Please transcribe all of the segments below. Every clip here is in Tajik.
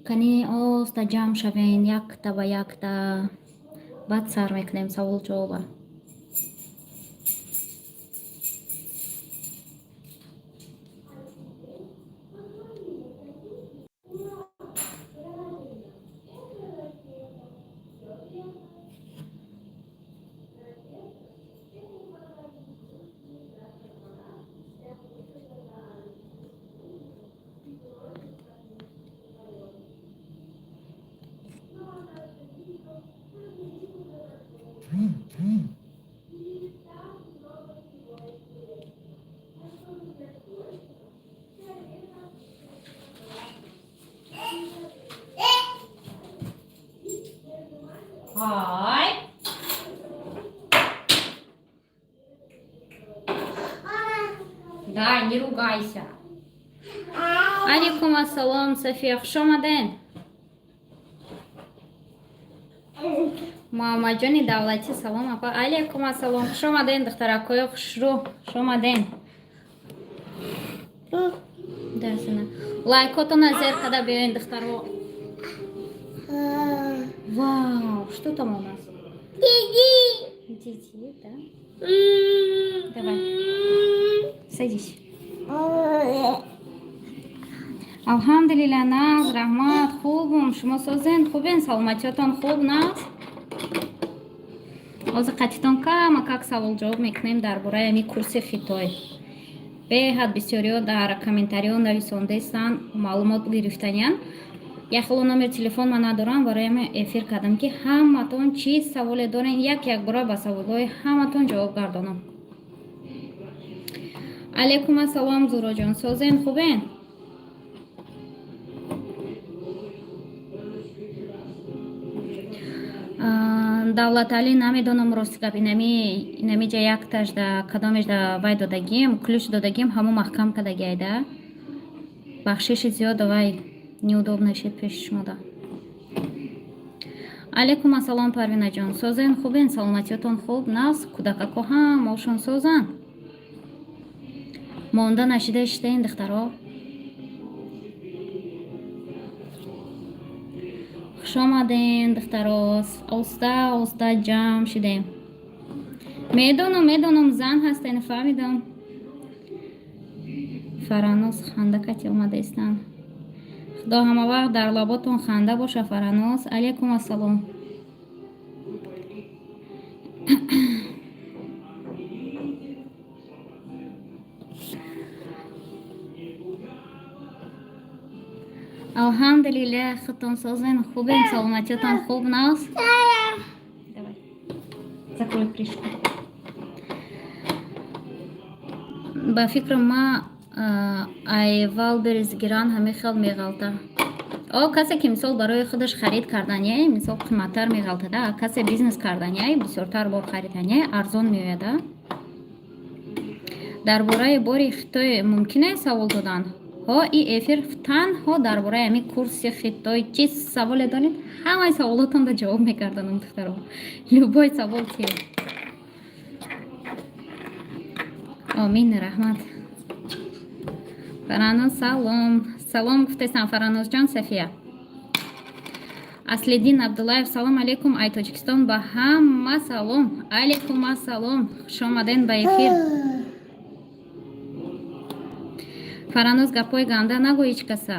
Кани, оста ҷамъ шавен, якта ба якта, баъд сар мекунем савол ҷавоба. Ай! Да, не ругайся. Алейкум ассалом, София, хуш омаден. Муҳаммадҷони Давлатӣ, салом, апа. Алейкум ассалом, хуш омаден, духтаракои хушрӯ, хуш омаден. Лайкотона зер када биёен, духтаро. Вау, что там у нас? Диди. Диди, да? Давай. Садись. Алҳамдулилла, нағз, раҳмат, хубум. Шумо созен, хубен, саломатиётон хуб, нағз? Ҳозир қатитон камакак савол ҷавоб мекунем дар бораи ами курси Хитой. Беҳад бисёриҳо дар комментариҳо нависондаистанд, маълумот гирифтаниян. Яхело номер телефон ман надорам, барои ами эфир кардам, ки ҳаматон чӣ саволе дорен, як як бора ба саволҳои ҳаматон ҷавоб гардонам. Алейкум ассалом, Зуроҷон, созен, хубен? Давлаталӣ, намедонам, рости гап, инамиҷа якташда кадомешда вай додагим, ключ додагим, ҳамо маҳкам кардагиайда. Бахшиши зиёд, вай неудобно шид пеши шумода. Алейкум ассалом, Парвинаҷон, созен, хубен, саломатиётон хуб, нағз, кӯдакако ҳамаошон созанд? Монда нашида иштаин, духтаро. Хуш омаден, духтаро, оста оста ҷамъ шидем. Медонам, медонам, зан ҳастен, фаҳмидам. Фараноз ханда кати омадаистанд. Худо ҳама вақт дар лаботон ханда боша, Фараноз. Алейкум ассалом. Алҳамдулилла, худтон созен, хубен, саломатиятон хуб, нағз? Давай, закрой крышку. Ба фикрам, ма ай Вайлдберриз гиран, ҳамин хел меғалта. О, касе ки, мисол, барои худаш харид карданяй, мисол, қиматтар меғалтада, касе бизнес карданяй, бисёртар бор хариданяй, арзон меояда. Дар бораи бори Хитой мумкине савол додан? Ҳо, и эфир танҳо дар бораи ҳамин курси Хитой. Чӣ саволе доред, ҳамаи саволотонро ҷавоб мекарданам, духтаро, любой савол ки. Омин, раҳмат. Фараноз, салом, салом гуфтесам, Фаранозҷон. Сафия. Аслиддин Абдуллаев, салом алейкум, ай Тоҷикистон ба ҳама салом. Алейкум ассалом, хушомаден ба эфир. Фараноз, гапҳои ганда нагӯ ҳеҷ каса.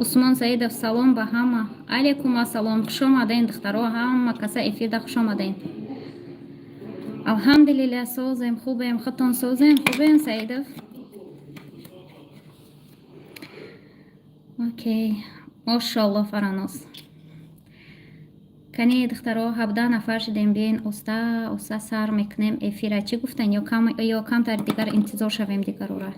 Усмон Саидов, салом ба ҳама. Алейкум ассалом, хушомаден, духтаро, ҳама каса эфирда хушомаден. Алҳамдулилла, созем, хубем, худтон созем, хубем, Саидов? Окей, мошоалло, Фараноз. Кани, духтаро, 17 нафар шудем, биёен, оста оста сар мекунем эфира. Чӣ гуфтен, ё камтар дигар интизор шавем дигарора?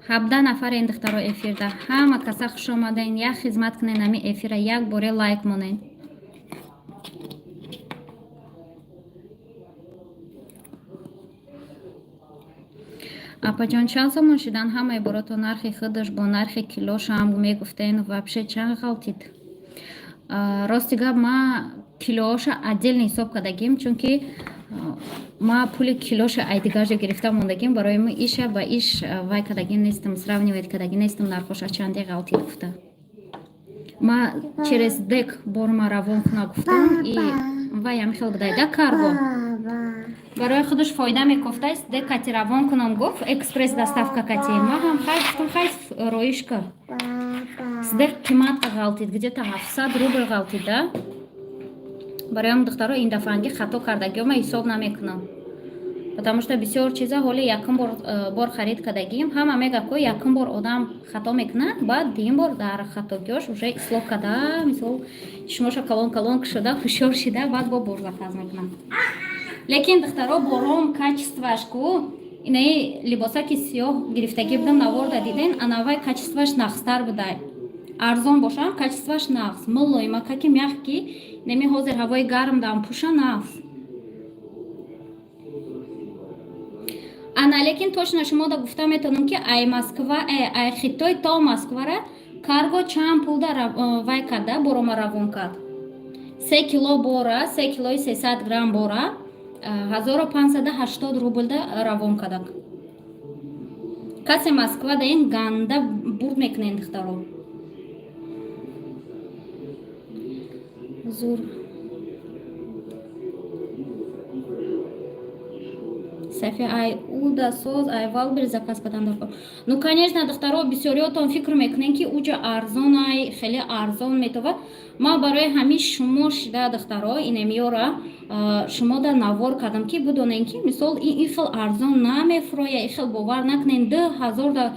17 нафарен, духтаро, эфирда. Ҳама каса хуш омаден. Як хизмат кунен, ами эфира як боре лайк монен. Апаҷон, чанд сомон шидан ҳамаи борото, нархи худаш бо нархи килошам мегуфтен, вообще чанд ғалтид? Рости гап, ма килооша отдельно ҳисоб кардагим, чунки Ма пули килоша ай дигарҷо гирифта мондагим, барои мо иша ба иш вай кардагим нестам, сравнивать кардагим нестам, нархоша чанде ғалтид гуфта. Ма через СДЭК борма равон куна гуфтам, и вай ҳами хел будай да, карго. Барои худаш фоида мекофта, СДЭК кати равон кунам гуфт, экспресс доставка кати. Ма ҳам хай гуфтам, хай роишка. СДЭК қимат ғалтид, где-то 700 рубл ғалтид да. Барои ҳам, духтаро, ин дафъанги хато кардагиёма ҳисоб намекунам, потому что бисёр чиза ҳоли якум бор бор харид кардагим. Ҳама мега ко якум бор одам хато мекунад, баъд дуюм бор дар хатогиёш уже ислоҳ карда, мисол, чишмоша калон калон кушода, ҳушёр шида, баъд бо бор заказ мекунад. Лекин, духтаро, бором качествоаш ку, инаи либосаки сиёҳ гирифтагӣ будам, наворда диден, анавай качествоаш нағзтар будай. Арзон бошам, качествоаш нағз, мулоимакаки, мягкий. Неми ҳозир ҳавои гарм дам пӯша, нағз. Ана, лекин точно шумо да гуфта метавонам, ки ай Москва, ай Хитой то Москвара карго чанд пул да вай карда борома равон кард. 3 кило бора, 3 килои 300 грамм бора 1580 рубль да равон кардак. Касе Москва да ин ганда бурд мекунен, духтаро. Зур. Сафи, ай уда соз, ай Вайлдберриз заказ кардан даркор. Ну конечно, духтаро, бисёриётон фикр мекунен, ки уҷа арзон, ай хеле арзон метавад. Ма барои ҳамин шумо шида, духтаро, инемиёра шумо да навор кардам, ки бидонен, ки мисол ин хел арзон намефуроя, ин хел бовар накунен. 2000 да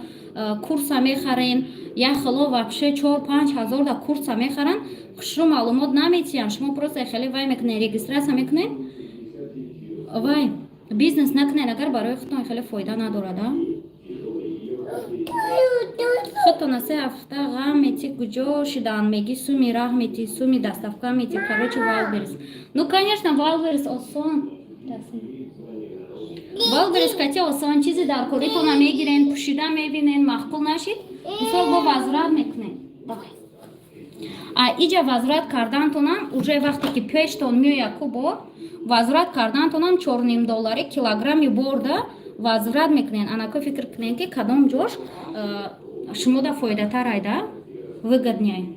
курса мехарен, як хело вообще 4-5 ҳазор да курса мехаранд, хушрӯ маълумот наметиҳанд. Шумо просто хеле вай мекунен, регистрация мекунен, вай бизнес накунед, агар барои худтон хеле фоида надорад. Худтона 3 ҳафта ғам мети, куҷо шидан меги, суми раҳ мети, суми доставка мети. Короче, Вайлдберриз, ну конечно, Вайлдберриз осон. Вайлдберриз кати осон, чизи дар коритона мегирен, пӯшида мебинен, маъқул нашид, мисол, бо возврат мекунед. Давай, а иҷа возврат кардантонам уже вақте ки пештон меояд ку, бор возврат кардантонам чорним доллари килограмми борда возврат мекунен. Анако фикр кунен, ки кадом ҷош шумода фоидатар айда, выгодней.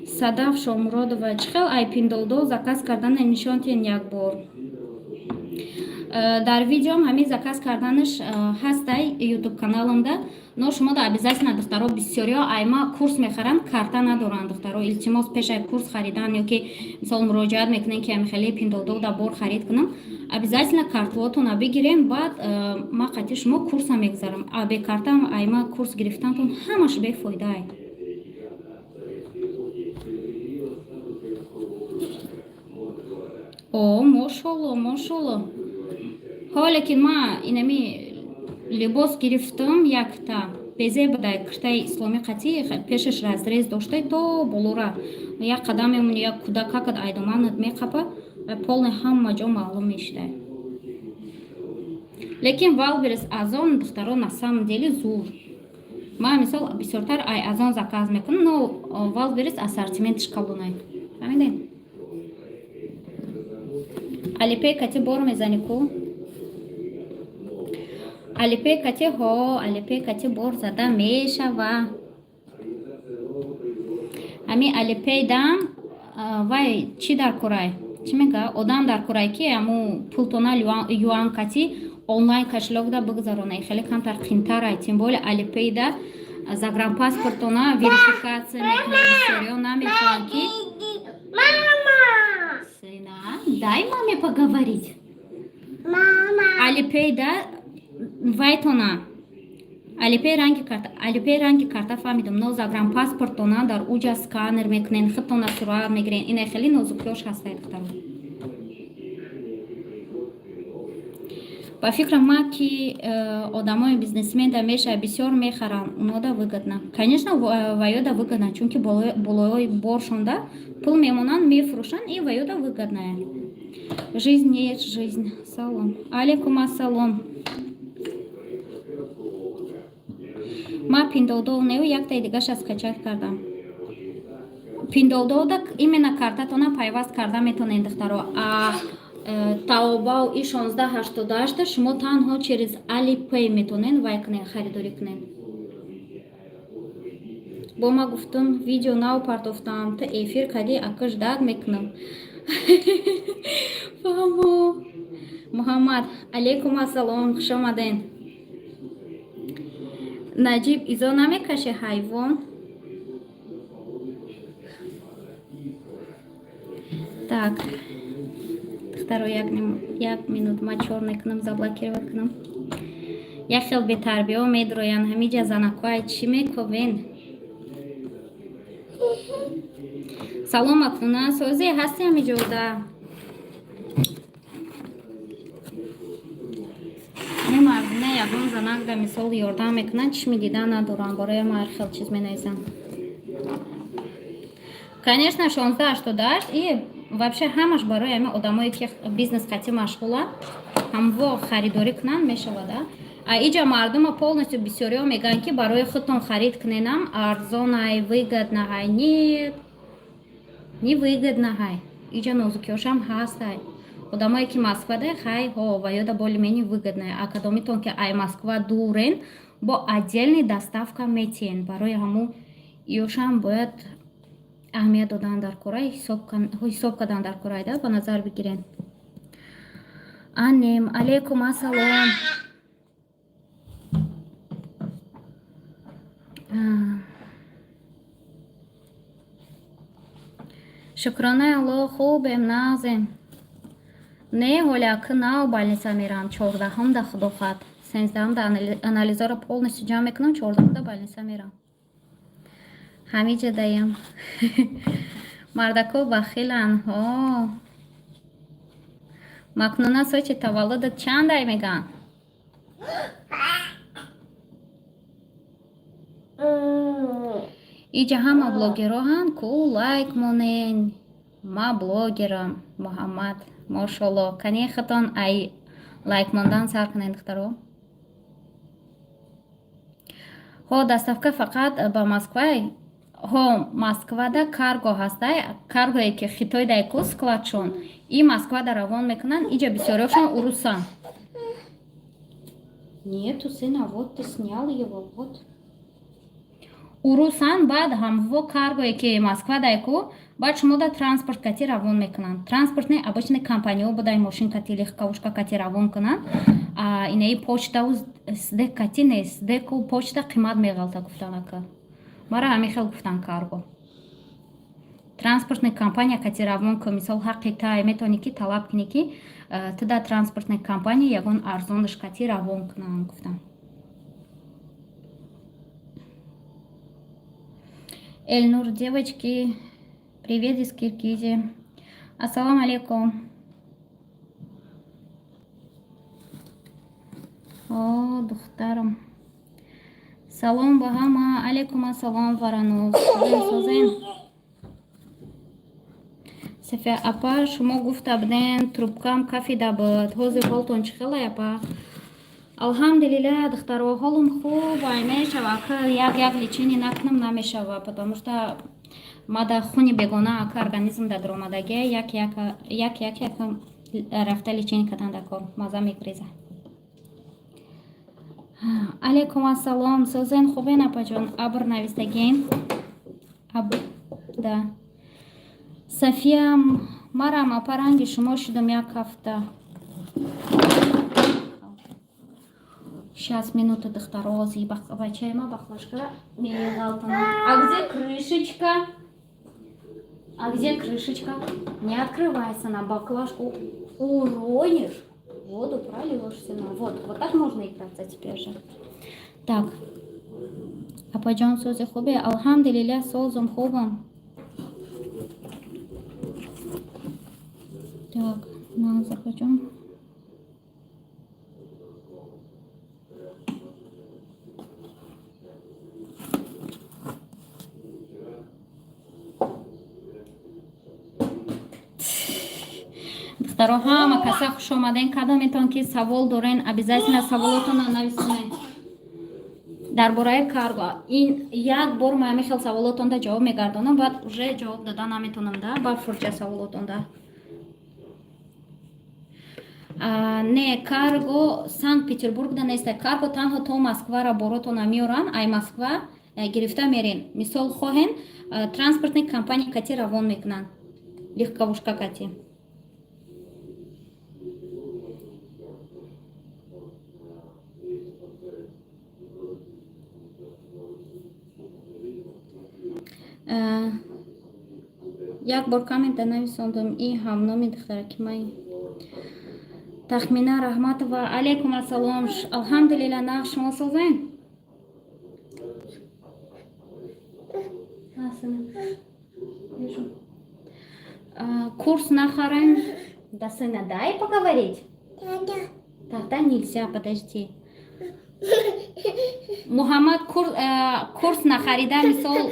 Садаф Шомуродова, чӣ хел ай Пиндуодуо заказ кардана нишон тиҳен як бор. Дар видеом ҳамин заказ карданаш ҳастай ютуб каналамда, но шумо да обязательно, духтаро, бисёриҳо айма курс мехаранд, карта надоранд. Духтаро, илтимос, пешай курс харидан ё ки мисол муроҷиат мекунем, ки ами хеле Пиндуодуо да бор харид кунам, обязательно картуотона бигирем, баъд ма қати шумо курса мегузарам. А бе карта айма курс гирифтантон ҳамаш бефоидаай. О, мошолло, мошолло. Ҳо, лекин ма инами либос гирифтам, якта безе будай, киртаи исломӣ қатӣ, пешаш разрез доштай то болора. Як қадам мемони, як кӯдакакат айдоманат меқапа, полный ҳама ҷо маълум мешидай. Лекин Вайлдберриз, Озон, духтаро, на самом деле зур. Ма мисол бисёртар ай Озон заказ мекунам, но Вайлдберриз ассортиментиш калонай, фаҳмидед? Алипей кати бор мезанӣ ку? Алипей кати, ҳо, Алипей кати бор зада мешава. Ҳами Алипей дам вай чӣ дар курай, чӣ мега, одам дар курай, ки ҳаму пултона юан кати онлайн кошелёк да бигзаронай, хеле камтар қинтарай. Тем более Алипейда загранпаспортона верификация мекунад, бисёриҳо намехоҳанд, ки. Сына, дай маме поговорить. Алипейда вайтона, Алипей ранги карта, Алипей ранги карта, фаҳмидам, но загранпаспортона дар уҷа сканер мекунен, худтона сурат мегирен, ина хеле нозукиёш ҳастай, духтаро. Ба фикрам ма, ки одамои бизнесменда меша бисёр мехаранд, унода выгодно. Конечно, ваёда выгодно, чунки болои боршонда пул мемонанд, мефурӯшанд, и ваёда выгодная. Жизнь не есть жизнь. Салом алейкум, ассалом. Ма Пиндуодуо нею, яктаи дигаша скачать кардам. Пиндуодуода именно картатона пайваст карда метонед, духтаро. А Таобао и 1688 шумо танҳо через Alipay метонед вай кунед, харидорӣ кунед. Бо ма гуфтум, видео нав партофтам, ту эфир кардӣ, акаш дард мекунам. Фаҳмо. Муҳаммад, алейкум ассалом, хуш омаден. Наҷиб, изо намекаши, ҳайвон? Так, духтаро, як минут, ма чор мекунам, заблокировать кунам. Як хел бетарбиё медроянд ҳамиҷа. Занакҳоай, чӣ мековен? Салом, Акуна, созе ҳасти ҳамиҷода? Ҳами мардуна ягон занак да мисол ёрдам мекунанд, чишми дидан надоранд, барои ма ҳар хел чиз менависанд. Конечно, 1688 и вообще ҳамаш барои ҳами одамое ки бизнес қатӣ машғуланд, ҳамво харидорӣ кунанд, мешавад. А иҷа мардума полностью бисёриҳо мегӯянд, ки барои худтон харид куненам арзонай, выгодно-ҳай. Нет, не выгодно-ҳай. Иҷа нозукиҳошам ҳастай. Одамое ки Москвада, хай ҳо, ва ёда более-менее выгодно. А кадомитон ки ай Москва дурен, бо отдельный доставка метиҳен. Барои ҳамун ёшам бояд аҳамият додан дар кора, ҳисоб кардан дар корайда, ба назар бигирен. Анем, алейкум ассалом. Шукронаи Алло, хубем, нағзем. Не, ҳоли ака нав больница мерам, 14-ҳумда, худо хоҳад. 13-ҳумда анализҳоро полностью ҷамъ мекунам, 14-ҳумда больница мерам. Ҳамиҷа даям. Мардако бахиланд, ҳо. Макнуна, сочи таваллудат чандай мегӯянд? Иҷа ҳама блогерҳоанд ку, лайк монен. Ма блогерам, Муҳаммад, мошолло. Кани худтон ай лайк мондан сар кунед, духтаро. Ҳо, доставка фақат ба Москвай. Ҳо, Москвада карго ҳастай, каргое ки Хитой ку складшон и Москвада равон мекунанд. Иҷа бисёриҳошон урусанд. Нету, сына, вот ты снял его, вот. Урусанд, баъд ҳамво каргое ки Москвадай ку, баъд шумо да транспорт кати равон мекунанд. Транспортный обычный компаниҳо будай, мошин кати, легковушка кати равон кунанд. Инаи почтаву СДЭК кати не, СДЭКу почта қимат меғалта, гуфтан ака. Мара ҳамин хел гуфтан, карго. Транспортный компания кати равон ку, мисол, ҳаққи тай, метавонӣ ки талаб кунӣ, ки ту да транспортный компания ягон арзонаш кати равон кунанд, гуфтам. Эльнур, девочки, привет из Киргизии. Ассаламу алейкум. О, духтарам. Салом ба ҳама. Алейкум ассалом, Варануз. Созен. Сафия апа, шумо гуфта буден, трубкам кафида буд. Ҳозир ҳолтон чӣ хелай, апа? Алҳамдулилла, духтаро, ҳолум хуб. Ай мешава, ака, як як лечение накунам намешава, потому что мада хуни бегона ака организм да даромадагия, як як як як як рафта лечение кардан дар кор маза мегреза. Алейкум ассалом, созен, хубен, апаҷон? Абр навистагин. Аб да. Сафия, марам апа ранги шумо шудам як ҳафта. Сейчас, минуту, духтаро, бачаи ма баклажка меғалтонад. А где крышечка? А где крышечка? Не открывайся, на баклажку уронишь, воду прольешься на. Вот, вот так можно играться теперь же. Так. Апаҷон, сози хубе? Алҳамдулилла, созум, хубам. Так, наз, апаҷон. Духтаро, ҳама каса хуш омаден. Кадометон ки савол дорен, обязательно саволотонро нависонед. Дар бораи карго ин як бор ма ҳамин хел саволотонда ҷавоб мегардонам, баъд уже ҷавоб дода наметонам, да, ба фурҷа саволотонда. Не, карго Санкт Петербургда неста. Карго танҳо то Москвара боротона меоранд, ай Москва гирифта мерен. Мисол, хоҳен, транспортный компания кати равон мекунанд, легковушка кати. Як бор коммента нависондум, и ҳамноми духтараки май Тахмина Раҳматова. Алейкум ассалом, алҳамдулилла, нағз, шумо созен? А, сына. Вижу. Курс нахарем. Да, сына, дай поговорить. Да. Тогда нельзя, подожди. Муҳаммад, курс нахарида, мисол,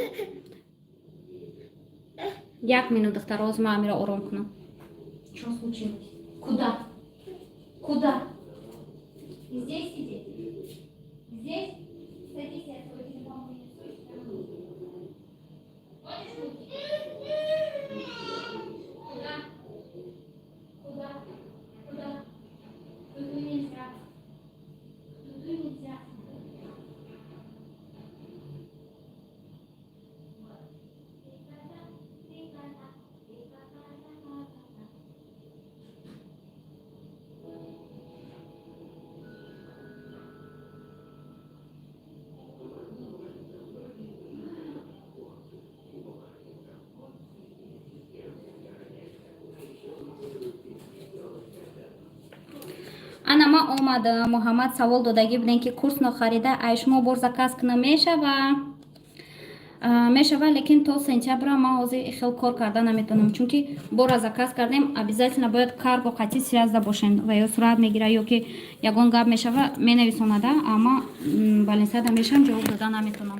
як минут, духтар, ҳозир ман амира ором кунам. Что случилось? Куда? Куда? Здесь сидеть? Здесь? Садись, я свой телефон принесу и тебя научу. Хочешь мультик? Куда? Куда? Куда? Туда нельзя. Туда нельзя. Ана, ма омадам. Муҳаммад, савол додагӣ будем, ки курс нохарида ай шумо бор заказ кунам мешава? Мешава, лекин то сентябра ман ҳозир хел кор карда наметавонам, чунки бора заказ кардем, обязательно бояд карго қатъи связь да бошем ва ё сурат мегира, ё ки ягон гап мешава, менависонада, амма больница да мешавам, ҷавоб дода наметавонам.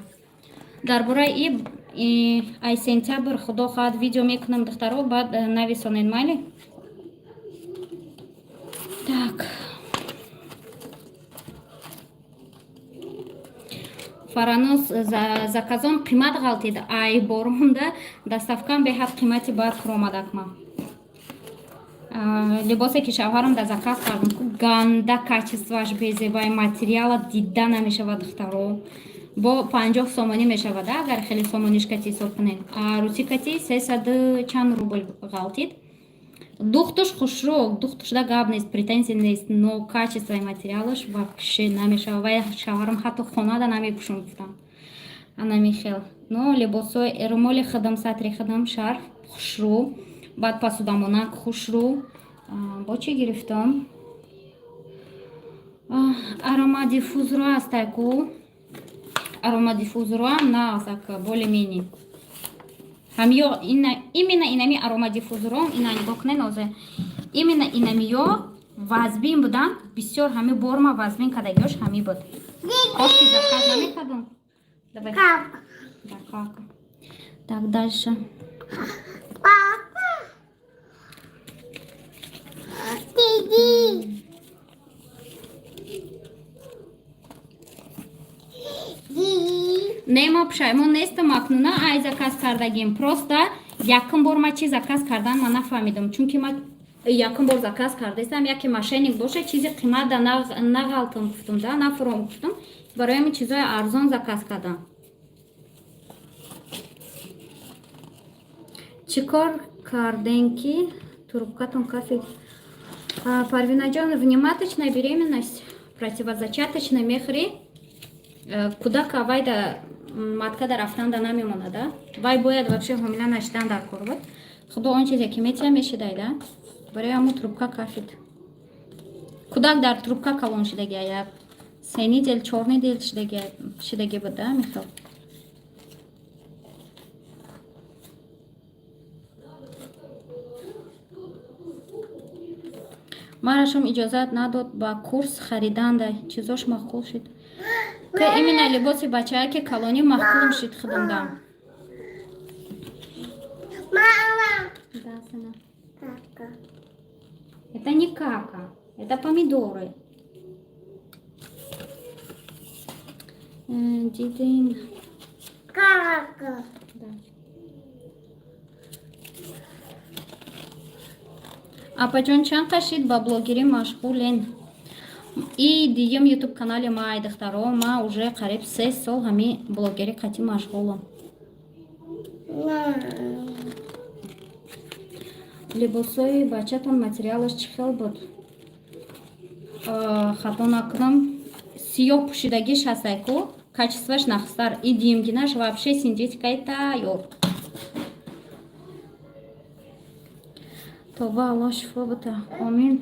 Дар бораи и ай сентябр, худо хоҳад, видео мекунам, духтаро, баъд нависонед, майли. Так, Фараноз, заказон қимат ғалтид, ай боронда доставка м беҳад қимати бад фуромадакма. Либосе ки шавҳарам да заказ кардам, ганда качество аш безебай, материала дида намешавад, духтаро. Бо 50 сомонӣ мешавад, агар хеле сомониш кати ҳисоб кунед, а русӣ кати 300 чанд рубл ғалтид. Духтуш хушрӯ, духтушда гап нест, претензия нест, но качество и материалаш вообще намешавад. Вай шавҳарам ҳатто хонада намепӯшум гуфтам. Анамихел. Но либосҳои румоли худам, сатри худам, шарф хушрӯ, баъд посудамонак хушрӯ. Бо чӣ гирифтам? Аромадиффузор о ҳастай ку, аромадиффузор оам нағзак, более-менее ҳамиё, именно инами аромадиффузор ом, ина нигоҳ кунед ҳозир, именно инамиё вазбин буданд бисёр. Ҳами борма вазбин кардагиёш ҳами буд. Кошки заказ намекардам. Давай. Да, кака. Так, дальше. Папа. Диди. Не, ма пушаймон нестам, акнуна ай заказ кардагим. Просто якум бор ма чи заказ кардан ма нафаҳмидам, чунки ма якум бор заказ кардастам, яке мошенник боша, чизи қимат да нағалтам гуфтум, да нафуром гуфтум, барои ҳамин чизҳои арзон заказ кардам. Чӣ кор кардем, ки трубка тон кафид? Парвинаҷон, внематочная беременность, противозачаточная мехӯрӣ, кӯдак авайда матка да рафтанда намемонада. Вай бояд вообще ҳомила нашидан дар кор буд. Худо он чизе ки метия, мешидайда. Барои ҳамун трубка кафид. Кӯдак дар трубка калон шидагия, як 3 недель, 4 недель шидаги буд, да, михел. Марашам иҷозат надод ба курс хариданда, чизош маъқул шид. Ка именно либоси бачае ки калонӣ маъқулм шид худамдам. Мама. Да, сына. Кака. Это не кака, это помидоры. Дидем. Кака. Да. Апаҷон, чанд қашид ба блогерӣ машғулен? И диюм ютуб канали ма, ай духтаро, ма уже қариб 3 сол ҳами блогерӣ қатӣ машғулам. На. Либосҳои бачатон материалаш чӣ хел буд? Хато накунам, сиёҳ пӯшидагиш ҳастай ку, качествоаш нахстар. И диюмгинаш вообще синтетикаи тайёр. Тоба, Аллоҳ шифо бита, омин.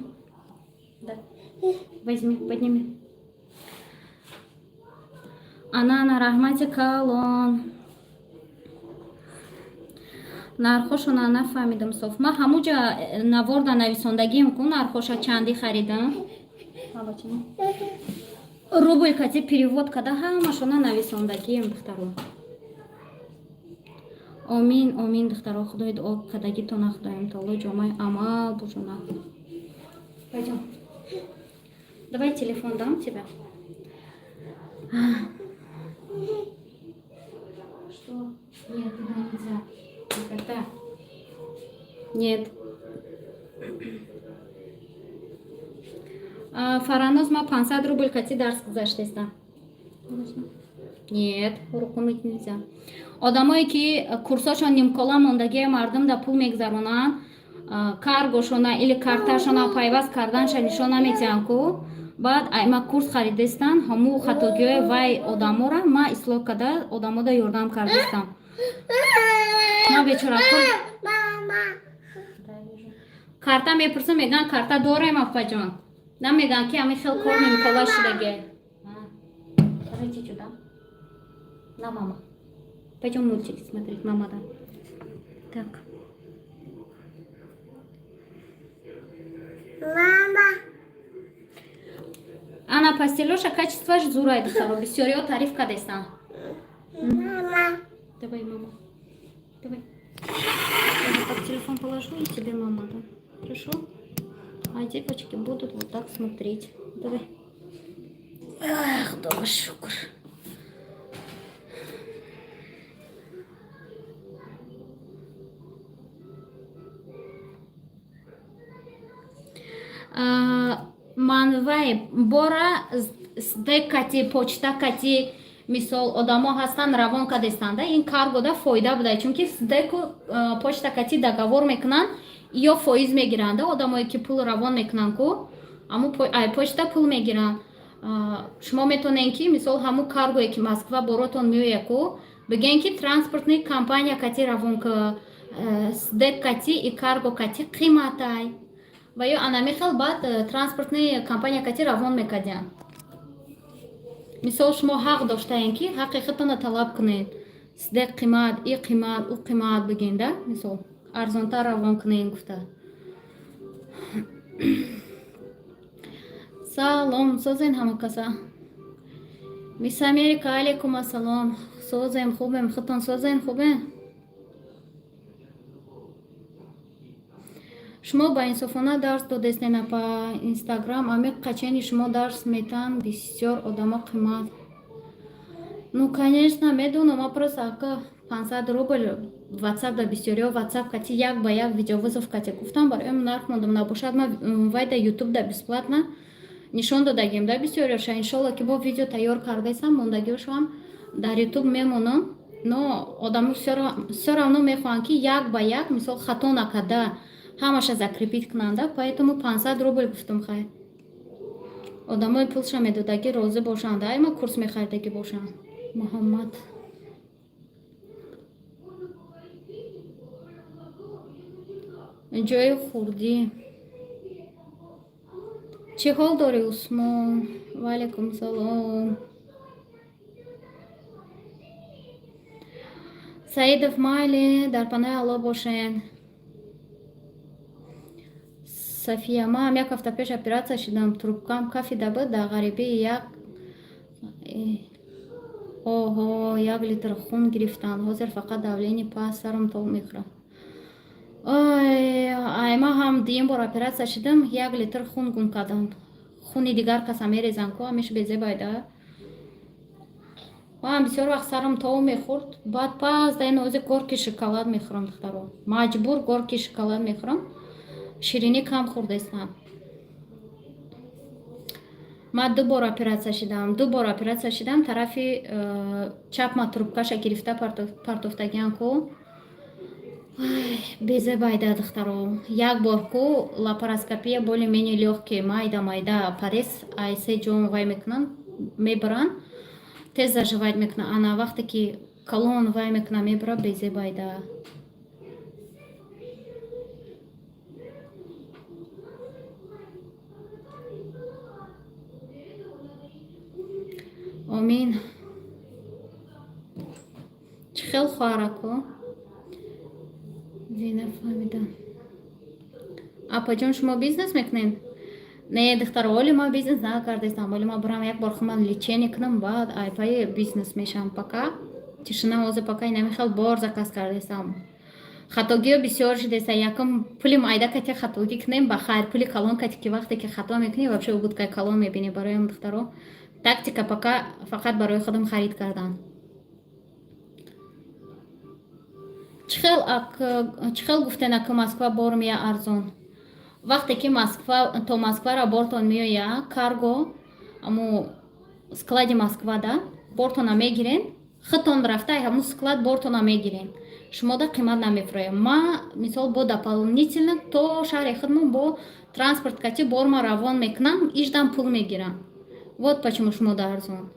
Да. Возьми, подними. Ана, ана, раҳмати калон. Нархошона нафаҳмидам соф. Ма ҳамуҷа наворда нависондагием ку, нархоша чанди харидам. Рубль кати перевод када ҳамашона нависондагием, духтаро. Омин, омин, духтаро, худои дуо кардагитона худоям таоло ҷомаи амал бошона. Пойдем. Давай телефон дам тебе. Что? Нет, туда нельзя. Никогда. Нет. Фараноз, ма 500 рубль кати дарс гузаштестам. Нет, руку мыть нельзя. Одамое ки курсошон нимкола мондагие, мардум да пул мегзаронанд, каргошона или карташона пайваст карданша нишон наметиҳанд ку. Баъд ма курс харидестан, ҳаму хатогиҳои вай одамора ма ислоҳ карда, одамода ёрдам кардестам. Ма бечора Мама. карта мепурсам, мегӯянд, карта дорем, апаҷон. Намегӯянд, ки ҳами хел кор нимкола шудагие. Давайте сюда. На, мама. Пойдем мультики смотреть, мама, да. Так. Мама. Ана, постелоша качествоаш зурай, духтаро. Бисёриҳо таъриф кардестанд. Мама. Давай, мама. Давай. Я вот так телефон положу и тебе мама дам. Хорошо? А девочки будут вот так смотреть. Давай. Ах, Худоға шукр. Манвай бора СДЭК кати, почта кати, мисол, одамо ҳастанд, равон кардестанда, ин каргода фоида буда, чунки СДЭКу почта кати договор мекунанд, ё фоиз мегиранд. Одамое ки пул равон мекунанд ку, аму почта пул мегиранд. Шумо метавонед ки, мисол, ҳамун каргое ки Москва боротон меояд ку, бигӯен, ки транспортный компания кати равон ка, СДЭК кати и карго кати қиматай, ва ё анамихел. Баъд транспортный компания кати равон мекардиянд. Мисол, шумо ҳақ доштаем, ки ҳаққи худтонро талаб кунед: СДЭК қимат, и қимат, ӯ қимат бигӯен да, мисол, арзонтар равон кунед гуфта. Салом, созен ҳама каса. Мисс Америка, алейкум ассалом. Созем, хубем, худтон созен, хубем. Шумо ба инсофона дарс додестен, апа? Инстаграм амиқ қачени шумо дарс метан, бисёр одамо қимат. Ну, конечно, медонам, ма просто ака 500 рубл ватсап да бисёриҳо ватсап кати як ба як видеовызов кати гуфтам, бароям нарх мондам. Набошад, ма вай да ютуб да бесплатно нишон додагим да бисёриҳоша. Иншолло, ки бо видео тайёр кардесам, мондагиҳошам дар ютуб мемонам. Но одамо всё равно мехоҳанд, ки як ба як, мисол, хато накарда ҳамаша закрепить кунанда, поэтому 500 рубл гуфтам. Хай, одамои пулша медодагӣ розӣ бошанд, ай ма курс мехаридагӣ бошанд. Муҳаммад. Ҷои хурдӣ. Чӣ ҳол дорӣ, Усмон? Ваалайкум салом. Саидов, майли, дар паноҳи Аллоҳ бошен. Сафия, ман як ҳафта пеш оператсия шудам, трубкам кафида буд, дар ғарибӣ як оҳо, 1 литр хун гирифтанд. Ҳозир фақат давление паст, сарам тоб мехӯрад. Ой, ай ман ҳам дуюм бор оператсия шудам, 1 литр хун гум кардам. Хуни дигар каса мерезанд ку, ҳамеш безебайда. Ман бисёр вақт сарам тов мехӯрд, баъд пас дар ин ози горький шоколад мехӯрам, духтаро. Маҷбур горький шоколад мехӯрам. Ширинӣ кам хӯрдаистам. Ман ду бор оператсия шидам, ду бор оператсия шидам. Тарафи чапма трубкаша гирифта партофтагиан ку. Безебайда, духтаро. Як бор ку лапароскопия более-менее лёгкий, майда майда порез, ай се ҷон вай мекунанд, мебаранд, тез заживать мекунад. Ана вақте ки калон вай мекунад, мебара, безебайда. Омин. Чӣ хел, хоҳарако? Зина, фаҳмидам. Апаҷон, шумо бизнес мекунед? Не, духтаро, оли ман бизнес накардаистам. Оли ман бурам, як бор хуман лечение кунам, баъд айпаи бизнес мешавам. Пока тишина. Ҳозир пока инамихел бор заказ кардаистам. Хатогиҳо бисёр шудаиста. Якум пули майда кати хатогӣ кунем, ба хайр, пули калон кати ки вақте ки хато мекунӣ, вообще убыткаи калон мебинӣ. Барои духтаро, тактика пока фақат барои худам харид кардан. Чӣ хел гуфтен, ака, Москва бор мея арзон? Вақте ки Москва то Москвара бортон меоя, карго аму склади Москвада бортона мегирен, худтон рафта ҳамун склад бортона мегирен, шумода қимат намефурӯям. Ма мисол бо дополнительно то шаҳри худмон бо транспорт кати борма равон мекунам, иждам пул мегирам. Вот почему шумода арзон.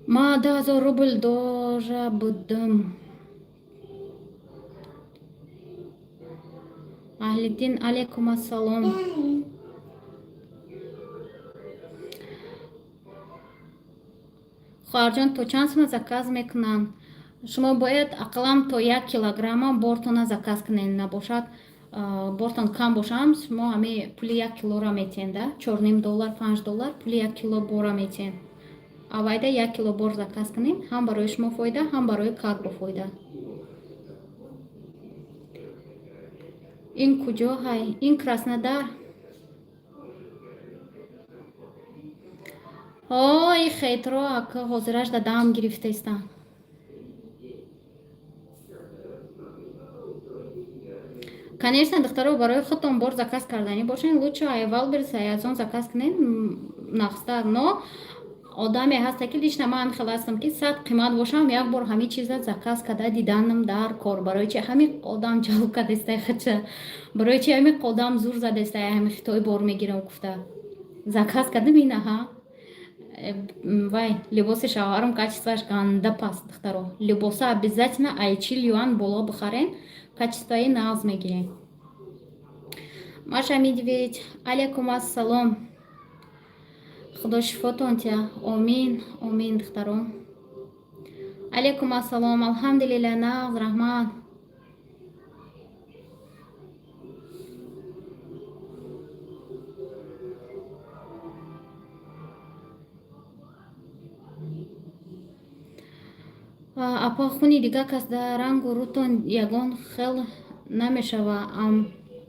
Ма 2000 рубл дожа будам. Аҳлиддин, алейкум ассалом. Хоҳарҷон, то чанд сума заказ мекунанд? Шумо бояд ақаллан то 1 килограмма бортона заказ кунед. Набошад, бортон кам бошам, шумо ҳами пули 1 килора метиҳед, да, 4,5 доллар, 5 доллар пули 1 кило бора метиҳед. Авайда 1 кило бор заказ кунед, ҳам барои шумо фоида, ҳам барои карго фоида. Ин куҷо ҳай? Ин Краснодар. Ой, хейтро ака ҳозираш да дам гирифтаистам. Конечно, духтаро, барои худтон бор заказ карданӣ бошед, лучше ай Вайлдберриз, ай Озон заказ кунед, нақстар. Но одаме ҳаста, ки лично ман хел ҳастам, ки сад қимат бошам, як бор ҳамин чиза заказ карда диданам дар кор. Барои чи ҳамин одам ҷалб кардастай хача, барои чи ҳамин одам зур задастай, ҳамин хитои бор мегирам гуфта заказ кардам. Инаҳа, вай либоси шавҳарам, качествоаш ганда паст. Духтаро, либоса обязательно ай 40 юан боло бихарен, качествои нағз мегирем. Маша Медведь, алейкум ассалом. Худо шифотон тия. Омин, омин, духтарон. Алейкум ассалом. Алҳамдулилла, нағз, раҳмат. Апа, хуни дигар кас дар рангу рӯтон ягон хел намешава?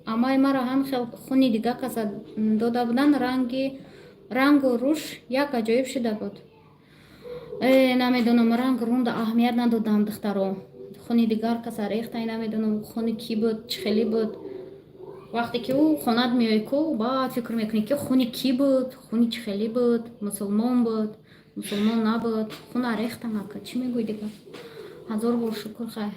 Амаи маро ҳам хел хуни дигар каса дода буданд, ранги рангу рӯш як аҷоиб шуда буд. Намедонам, ранг рунда аҳамият надодам, духтаро. Хуни дигар каса рехтай, намедонам, хуни кӣ буд, чӣ хеле буд. Вақте ки ӯ хонат меои ку, баъд фикр мекунӣ, ки хуни кӣ буд, хуни чӣ хеле буд, мусулмон буд, мусулмон набуд. Хуна рехтам, ака, чӣ мегӯй дигар? Ҳазор бор шукр, хайр.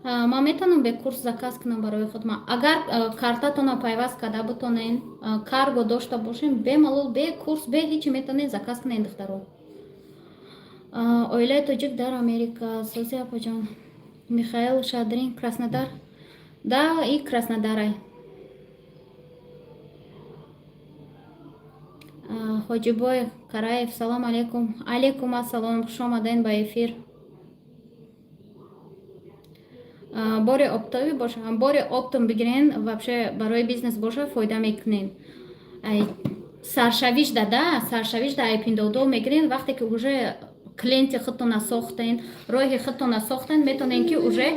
Ман метавонам бе курс заказ кунам барои худ? Агар картатона пайваст карда бутонен, карго дошта бошем, бемалол, бе курс, бе ҳичи метавонед заказ кунед, духтаро. Оилаи тоҷик дар Америка сози, апаҷон. Михаил Шадрин, Краснодар да, и Краснодарай. Ҳоҷибой Караев, салом алейкум. Алейкум ассалом, хуш омадед ба эфир. Бори оптовый боша, бори оптом бигирен, вообще барои бизнес боша, фоида мекунен. Саршавиш дада, саршавиш да айпиндодо мегирен. Вақте ки уже клиенти худтона сохтен, роҳи худтона сохтен, метавонен, ки уже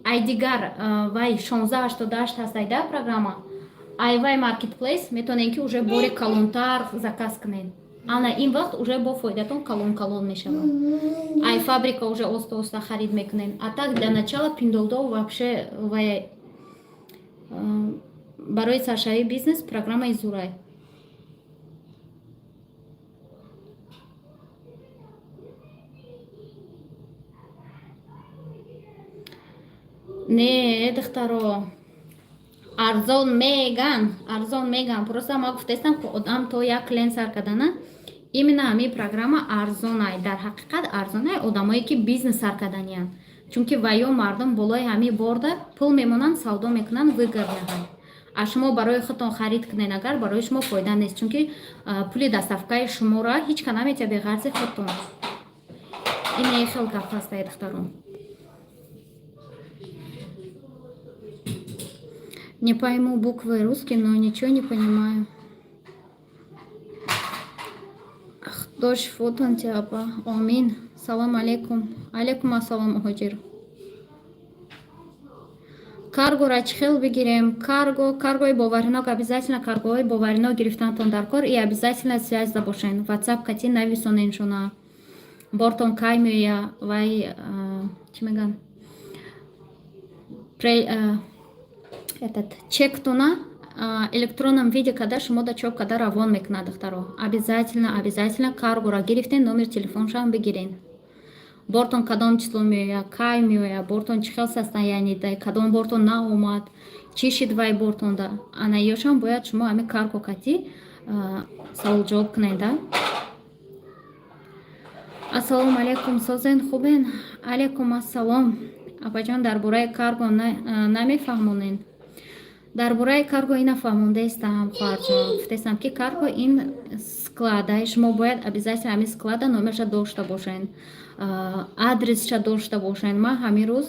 ай дигар вай 1688 ҳаст, айда программа. Айвай маркетплейс метавонед, ки уже бори калонтар заказ кунед. Ана ин вақт уже бо фоидатон калон калон мешавад. Ай фабрика уже оста оста харид мекунед. А так, для начала Пиндуодуо вообще вай барои саршавии бизнес программаи зурай. Не, духтаро, арзон меган, арзон меган. Просто ма гуфтаистам, ки одам то як клиент сар кардана, именно ҳамин программа арзонай. Дар ҳақиқат арзонай одамое, ки бизнес сар карданиянд, чунки ваё мардум болои ҳамин борда пул мемонанд, савдо мекунанд, выгодно ҳай. А шумо барои худтон харид кунед агар, барои шумо фоида нест, чунки пули доставкаи шуморо ҳеҷ ка наметиҳад беғарзи худтон. Ин хел гап ҳастае, духтарон. Не пойму буквы русские, но ничего не понимаю. Худо шифотон тиапа. Омин. Салом алейкум. Алейкум ассалом, муҳоҷир. Каргора чӣ хел бигирем? Карго, каргои боваринок, обязательно каргои боваринок гирифтантон дар кор и обязательно связь да бошен. WhatsApp кати нависонен шуна. Бортон кай меоя, вай чӣ меган? Этот чектуна электронном виде када шумо да чоп када равон мекунад, духтаро. Обязательно, обязательно каргора гирифтен, номер телефоншам бигирен. Бортон кадом число меоя, кай меоя, бортон чӣ хел состояние да, кадом бортон наомад, чӣ шид вай бортонда. Ана ёшам бояд шумо ҳами карго кати савол ҷавоб кунед да. Ассалому алайкум, созен, хубен? Алайкум ассалом. Апаҷон, дар бораи карго намефаҳмонед? Дар бораи карго ина фаҳмондаистам, хоҳарҷон. Гуфтаистам, ки карго ин склада, шумо бояд обязательно ҳамин склада номерша дошта бошед, адресша дошта бошед. Ман ҳамин рӯз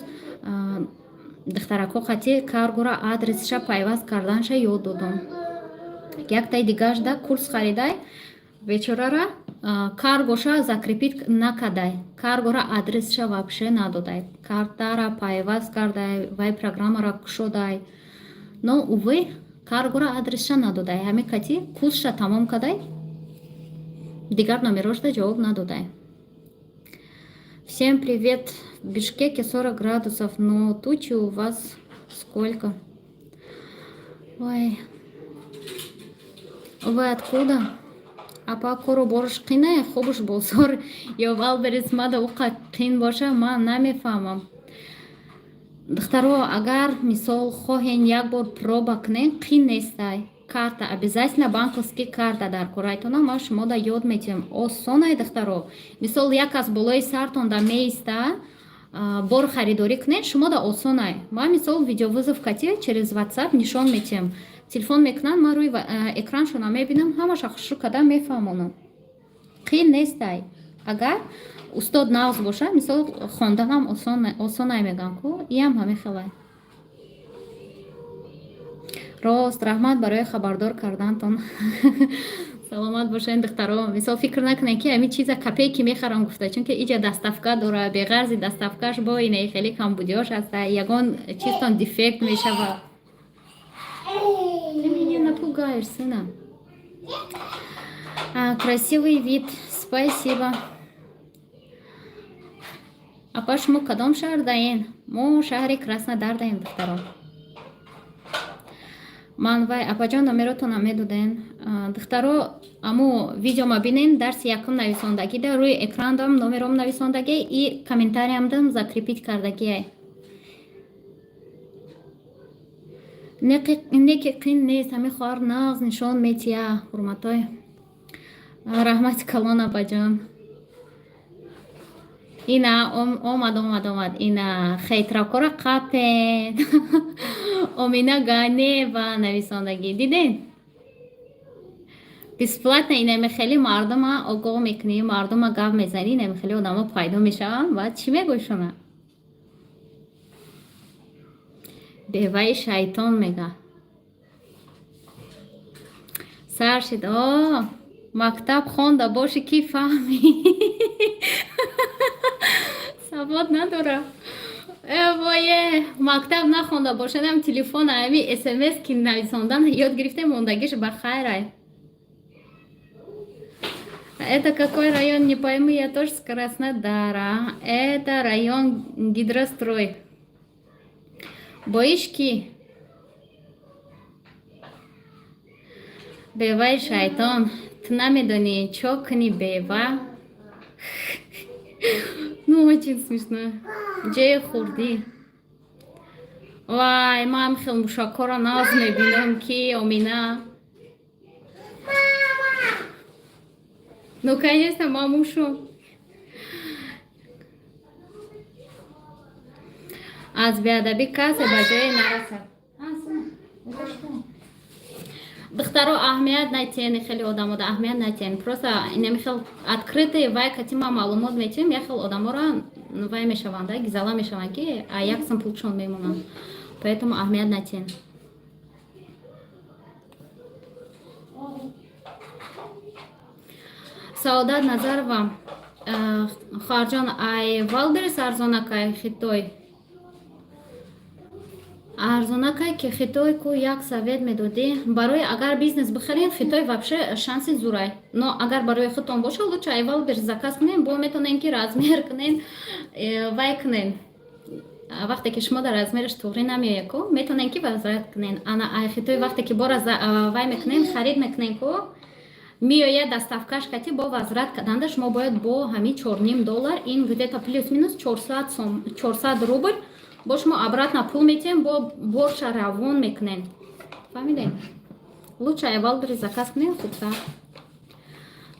духтарако қати каргора адресша пайваст карданша ёд додам. Яктаи дигарашда курс харидай, бечорара каргоша закрепить накардай, каргора адресша вообще надодай, картара пайваст кардай, вай программара кушодай, но увы, каргора адресша надодай. Ҳамин кати курсша тамом кадай, дигар номерошда ҷавоб надодай. Всем привет. В Бишкеке 40 градусов, но тучи, у вас сколько? Ой, вы откуда? Апа, кору борш қинае, хубш бозор ё Вайлдберриз мада уқа қин боша, ман намефаҳмам. Духтаро, агар мисол хоҳен як бор проба кунен, қин нестай. Карта обязательно, банковский карта дар корайтона, ман шумо да ёд метиҳам. Осонай, духтаро. Мисол, як кас болои сартон да меиста, бор харидорӣ кунед, шумо да осонай. Ман мисол видеовызов кати через WhatsApp нишон метиҳам. Телефон мекунанд, ман рӯи экраншона мебинам, ҳамаша хушрӯ карда мефаҳмонам. Қин нестай. Агар устод нағз боша, мисол, хонданам осонай, мегӯям ку, иам ҳамин хелай. Рост, раҳмат барои хабардор кардантон. Саломат бошед, духтаро. Мисол, фикр накунед, ки ҳамин чиза копейки мехарам гуфта, чунки иҷа доставка дора, беғарзи доставкаш бо инаи хеле камбудиёш ҳаста, ягон чизтон дефект мешавад. Ты меня напугаешь, сына. Красивый вид, спасибо. Апа, шумо кадом шаҳр даен? Мо шаҳри Краснодар даем, духтаро. Ман вай, апаҷон, номеротонам медоден. Духтаро, аму видеома бинен, дарси якум нависондагида рӯи экрандам номером нависондагӣ и комментариямдам закрепить кардагиай. Неки қин нест, ҳамин хоҳар нағз нишон метия. Ҳурматой, раҳмати калон, апаҷон. Ина омад, омад, омад. Ина хейтракора қапен. Омина Ганева нависондагӣ диден. Бесплатно инами хеле мардума огоҳ мекунӣ, мардума гап мезанӣ, инами хеле одамо пайдо мешаванд. Баъд чӣ мегӯй шуна? Беваи шайтон мега. Сар шид. О, мактаб хонда боши, ки фаҳмӣ? Савод надорам. Вое, мактаб нахонда бошадам, телефон ами смс ки нависондан ёд гирифтем, мондагиш ба хайрай. Это какой район, не пойму, я тоже с Краснодара. Это район Гидрострой. Боиш ки? Беваи шайтон, ту намедонӣ чо кунӣ бева. Ну, очень смешно. Ҷое хурдӣ. Вай, ман хел мушакҳоро нағз мебинам, ки Омина. Ну, конечно, мамушу. Аз беадабӣ касе ба ҷое нарасад. Духтаро, аҳамият натиҳен, хеле одамода аҳамият натиҳен. Просто инами хел открытый вай катима маълумот метиҳем, як хел одаморо вай мешаванд, гизала мешаванд, ки як сум пулшон мемонанд. Поэтому аҳамият натиҳен. Саодат Назарова, хоҳарҷон, ай Вайлдберриз арзонакай Хитой? Арзонакай ки Хитой ку, як совет медодӣ. Барои агар бизнес бихарем, Хитой вообще шанси зурай. Но агар барои худтон боша, лучше ай Вайлдберриз заказ кунем, бо метонем ки размер кунем, вай кунем. Вақте ки шумо дар размераш туғрӣ намеояд ку, метонем ки возврат кунем. Ана ай Хитой вақте ки бора вай мекунем, харид мекунем ку, меояд доставкаш кати, бо возврат карданда шумо бояд бо ҳамин 4,5 доллар, ин где-то плюс-минус 400 сом, 400 рубл, бо шумо обратно пул метиҳем, бо борша равон мекунем. Фаҳмидем? Лучше ай Вайлдберриз заказ кунем, хубтар.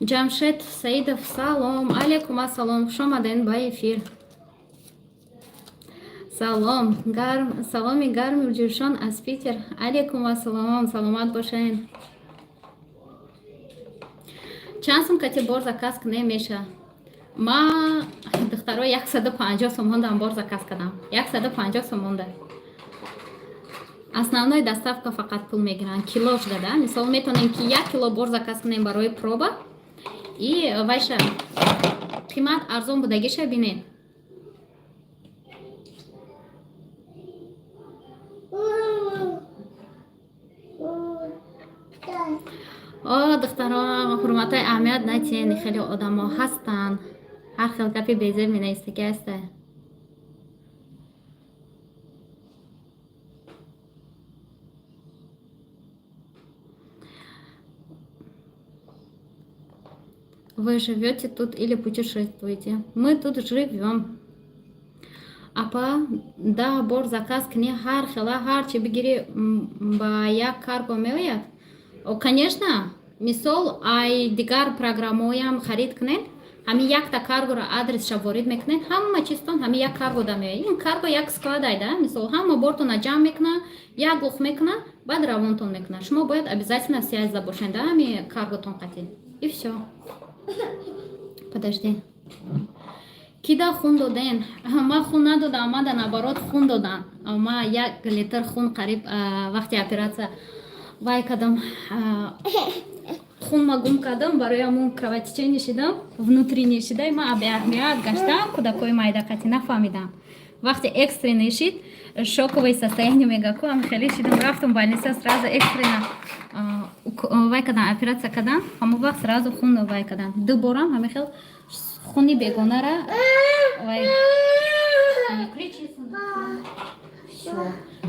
Ҷамшед Саидов, салом алейкум, ассалом, хуш омаден ба эфир. Салом гарм, саломи гарми ҷӯшон аз Питер. Алейкум ассалом, саломат бошен. Чанд сум кати бор заказ кунем меша? Ма, духтаро, 150 сомондан бор заказ кардам, 150 сомонда. Основной доставка фақат пул мегиранд, килош дада. Мисол, метонем ки 1 кило бор заказ кунем барои проба и вайша қимат арзон будагиша бинед. О, духтаро, ҳурматҳои, аҳамият натиҳен, хеле одамо ҳастанд, ҳар хел гапи безеб менавистагӣ ҳаста. Вы живете тут или путешествуете? Мы тут живем. Апа, да, бор заказ кунӣ, ҳар хела ҳар чи бигирӣ, ба як карго меояд? Конечно, мисол, ай дигар программаоям харид кунед, ҳамин якта каргоро адресша ворид мекунед, ҳама чизтон ҳамин як карго да меояд. Ин карго як складай да, мисол, ҳама бортона ҷамъ мекуна, як лух мекуна, баъд равонтон мекуна. Шумо бояд обязательно связьда бошед да ҳами карготон қатӣ, и всё. Подожди, кида хун доден? Ма хун надодам, мада наоборот хун додан. Ма 1 литр хун қариб вақти оператсия вай кардам, хунма гум кардам, барои ҳамун кровотечение шидам, внутренний шида. Ма беаҳамият гаштам, кӯдакҳои майда қатӣ нафаҳмидам. Вақти экстренный шид, шоковое состояние мега ку, ам хеле шидам, рафтам больница, сразу экстренно вай кардам, оператсия кардам. Ҳамон вақт сразу хун вай кардам, ду борам ҳамин хел хуни бегонара вай.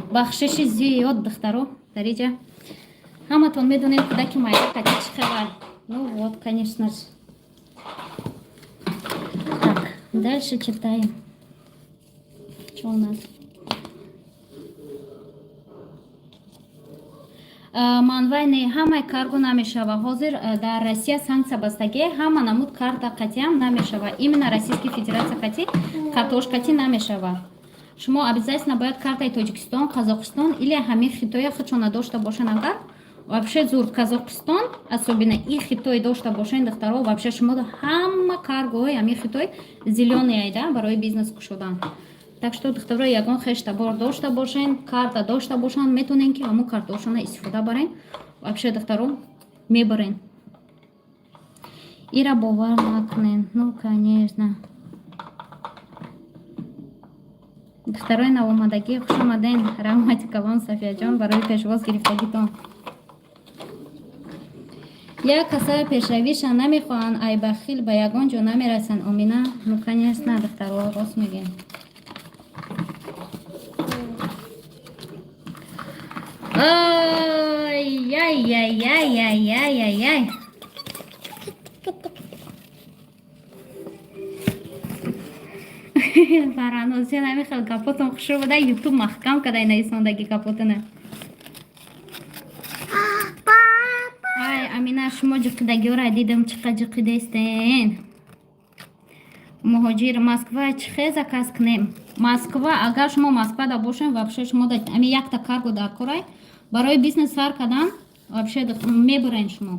Бахшиши зиёд, духтаро, дариҷа ҳаматон медонед, кӯдаки майда қати чӣ хабар. Ну вот, конечно же. Так, дальше читаем, что у нас. Манвай не, ҳамаи карго намешава. Ҳозир дар Россия санксия бастагӣ, ҳама намуд карта қатиам намешава. Именно Российский Федерация қатӣ картош қатӣ намешава. Шумо обязательно бояд картаи Тоҷикистон, Қазоқистон или ҳамин Хитоя худшона дошта бошанд. Агар вообще зур, Казоқистон особенно и Хитой дошта бошед, духтаро, вообще шумо ҳама каргоҳои ҳамин Хитой зелёный айда барои бизнес кушодан. Так что, духтаро, ягон хештабор дошта бошен, карта дошта бошанд, метонен ки ҳамун картаошона истифода барен. Вообще, духтаро, мебарен. Ира бовар накунен. Ну, конечно. Духтарои навомадагӣ, хуш омаден. Раҳмати калон, Сафияҷон, барои пешвоз гирифтагитон. Як касаи пешравиша намехоҳанд, ай бахил ба ягон ҷо намерасанд. Омина, ну конечно, духтаро, рост мегӯем. Ай-яй-яй-яй-яй-яй-яй. Фаранозҷон, ҳамин хел гапотон хушрӯ буда, Ютуб маҳкам када нависондаги гапотона. Ай, Амина, шумо ҷиқидагиёра дидам, чӣ қа ҷиқидестен. Муҳоҷир, Москва чӣ хел заказ кунем? Москва, агар шумо Москвада бошем, вообще шумо ами якта карго дар корай барои бизнес сар кардан, вообще мебурен шумо.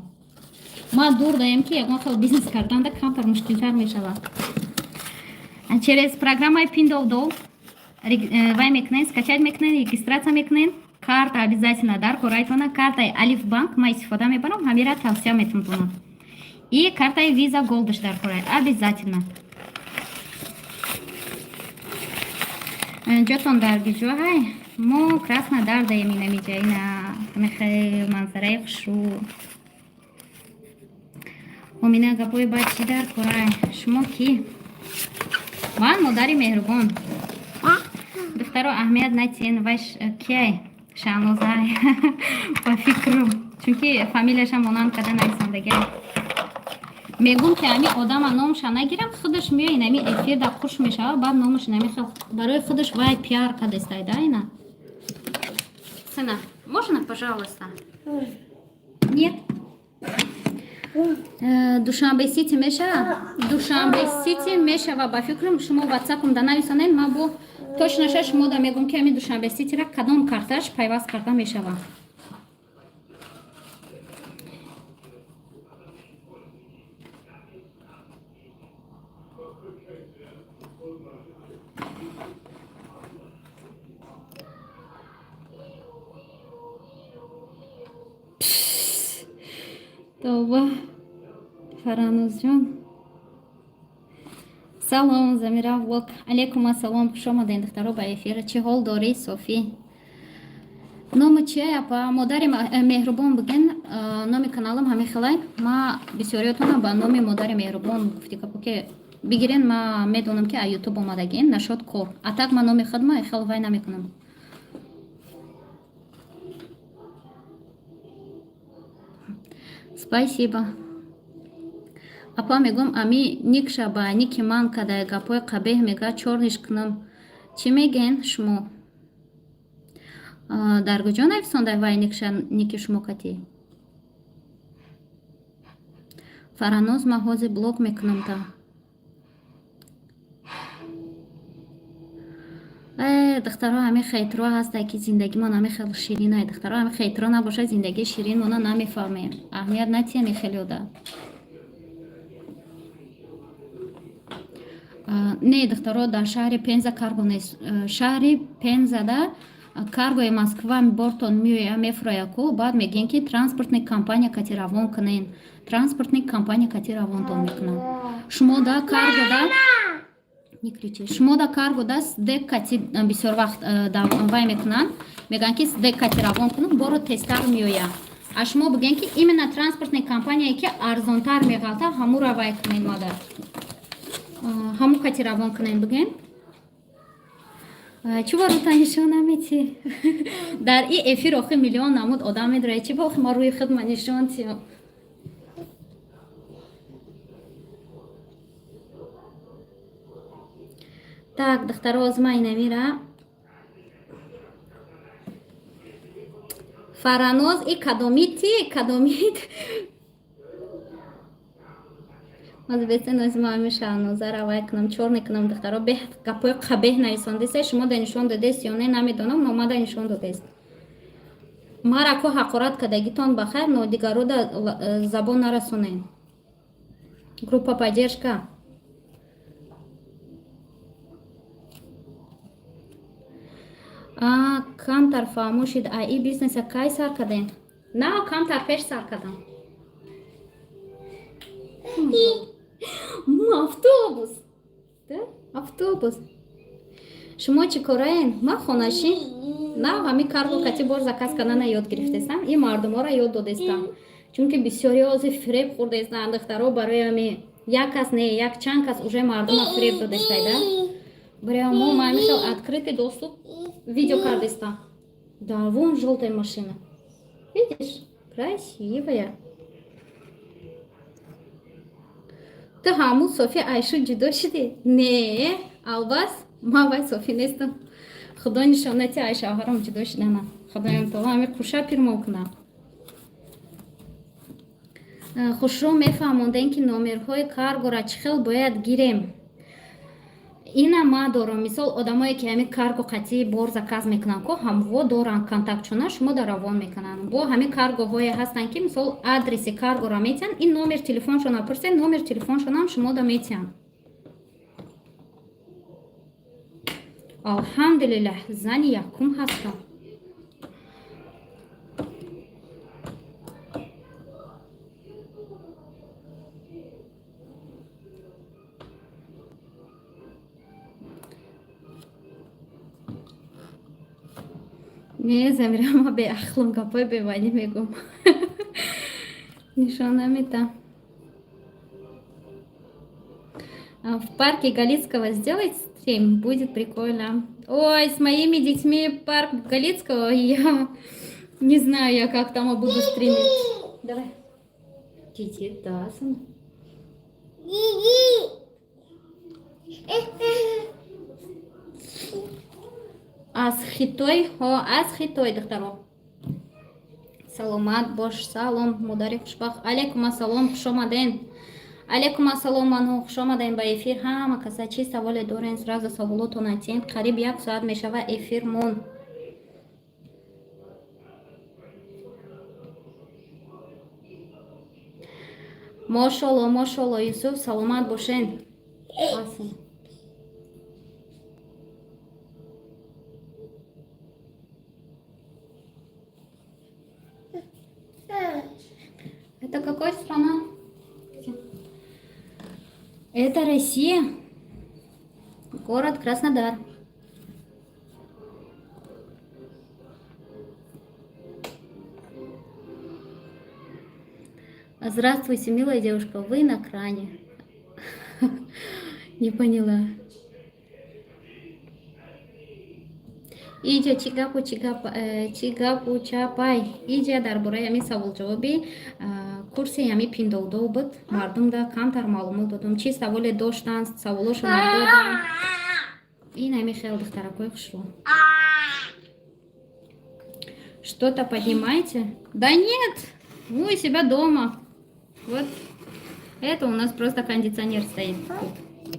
Ма дур даем, ки ягон хел бизнес карданда камтар мушкилтар мешавад. Через программаи Пиндуодуо вай мекунен, скачать мекунен, регистрация мекунен. Карта обязательно дар корайтона. Картаи Алиф Банк ма истифода мебарам, ҳамира тавсия метунтонам, и картаи Виза Голдш дар корай обязательно. Ҷотон дар гиҷо ҳай? Мо Краснодар даем, инамиҷа, ина ҳамихел манзараи хушрӯ. Омина, гапои бад чӣ дар корай? Шумо кӣ? Ман модари меҳрубон. Духтаро, аҳамият натиҳен, вай кияй, Шаҳнозай ба фикру, чунки фамилияша монанд карда нависондагиай. Мегум, ки ами одама номша нагирам, худаш меои инами эфирда хуш мешава, баъд номаш инами хел барои худаш вай пиар кадестай да. Ина, сына, можно, пожалуйста? Нет. Душанбе Сити мешава? Душанбе Сити мешава ба фикрам. Шумо ватсапам да нависонед, ман бо точноша шумо да мегӯм, ки ами Душанбе Ситира кадом карташ пайваст карда мешава. Тавба, Фаранозҷон. Салом, Замира влог. Алейкум ассалом, хуш омадем, духтаро, ба эфир. Чӣ ҳол дорӣ, Софӣ? Номи чия, апа? Модари меҳрубон буген, номи каналам ҳамин хелай. Ма бисёриётона ба номи модари меҳрубон гуфти капо, ки бигирен, ма медонам, ки а Ютуб омадагин нашод кор. А так ма номи худма хел вай намекунам. Спасибо. Апа, мегӯм, ами никша ба ники ман кадай, гапҳои қабеҳ мега, чорниш кунам. Чӣ мегӯен шумо? Дар куҷо нависондай вай никша ники шумо катӣ? Фараноз, ма ҳозир блок мекунам та. Духтаро, ҳамин хейтро ҳаста, ки зиндагимон ҳамин хел ширинай. Духтаро, ҳамин хейтро набошад, зиндагии ширинмона намефаҳмем. Аҳамият натиҳем хелёда. Не, духтаро, дар шаҳри Пенза карго нест. Шаҳри Пензада каргои Москва бортон меоя, мефуроя ку, баъд мегӯен, ки транспортный компания кати равон кунен. Транспортный компания кати равонтон мекунанд. Шумо да карго да, не кричи. Шумо да карго да СДЭК кати бисёр вақт вай мекунанд, мегӯянд, ки СДЭК кати равон кунам, боро тезтар меоя. А шумо бигӯен, ки именно транспортный компания ки арзонтар меғалта, ҳамура вай кунен, модар, ҳаму кати равон кунен бигӯен. Чӣ ба рӯта нишон наметӣ? Дар и эфир охи миллион намуд одам медорад, чӣ ба охи ма рӯи худма нишон тиём? Так, духтаро, озма инамира. Фараноз, и кадомити, кадомит? Мазбесен, озма ами Шаҳнозара вай кунам, чор мекунам. Духтаро, беҳ гапҳои қабеҳ нависондеса. Шумо да нишон додест ё не, намедонам, но ма да нишон додест. Мара ко ҳақорат кардагитон ба хайр, но дигаро да забон нарасонен. Группа поддержка. А камтар фаҳмошид, а и бизнеса кай сар кардем? На, камтар пеш сар кардам. Автобус, да, автобус. Шумо чӣ кораен? Ман хонашин. На, ҳами карго кати бор заказ кардана ёд гирифтестам и мардуморо ёд додестам, чунки бисёриҳо ҳозир фиреб хӯрдестанд, духтаро. Барои ҳами як кас не, як чанд кас уже мардума фиреб додестайда. Барои мо ма ҳамихел открытый доступ видео кардестам. Да, вон желтая машина, видишь, красивая. Ту ҳамун Софи Айшу ҷудо шудӣ? Не, албас, ман вай Софи нестам. Худо нишонати ай шавҳарам ҷудо шудана. Худоям таоло ҳами қуша пирмон кунам. Хушрӯ мефаҳмондем, ки номерҳои каргора чӣ хел бояд гирем. Ина ма дорам. Мисол, одамое ки ҳами карго қатъи бор заказ мекунанд ко, ҳамво доранд контактшона, шумо дар равон мекунанд. Бо ҳами каргоҳое ҳастанд, ки мисол адреси каргора метиҳанд и номер телефоншона пурсед, номер телефоншонам шумо да метиҳанд. Алҳамдулиллаҳ, зани якум ҳастам. Не, Замира, ма беақлам, гапои бемаънӣ мегӯм. Нишон наметам. В парке Галицкого сделать стрим, будет прикольно. Ой, с моими детьми парк Галицкого, я не знаю, я как там буду стримить. Давай. Дети, да, сын. Диди. Аз Хитой, ҳо, аз Хитой, духтаро. Саломат бош, салом, модари хушбахт. Алейкум ассалом, хуш омаден. Алейкум ассалом, манҳо, хуш омадем ба эфир. Ҳама каса чӣ саволе дорен, сразу саволотон атен. Қариб як соат мешава эфирмон. Мошолло, мошолло, Юсуф, саломат бошен. Асин. Это какая страна? Это Россия. Город Краснодар. Здравствуйте, милая девушка, вы на кране. Не поняла. Иҷа чӣ гапу, чӣ гап, чӣ гапу чапай? Иҷа дар бораи ҳамин саволҷавоби курси ҳами Пиндоудоу буд. Мардумда камтар маълумот додум. Чӣ саволе доштанд, саволошона додам. Ин ҳами хел, духтаракои хушрӯ. Что-то поднимаете? Да нет, мы у себя дома. Вот это у нас просто кондиционер стоит тут.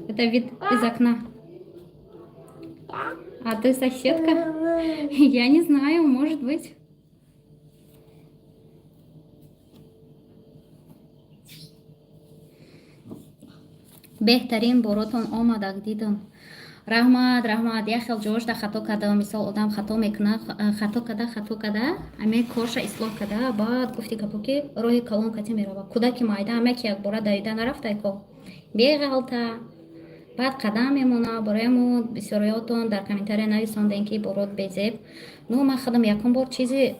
Это вид из окна. А ты соседка? Я не знаю, может быть. Беҳтарин боротон омадак дидам. Раҳмат, раҳмат. Як хел ҷоошда хато кардам. Мисол, одам хато мекунад, хато када, хато када, аме корша ислоҳ када, баъд гуфти гапо, ки роҳи калон кати мерава. Кӯдаки майда аме ки якбора давида нарафтай ко, беғалта, баъд қадам мемона. Барояму бисёриётон дар комментария нависондем, ки борот безеб. Ну, ман худам якум бор чизи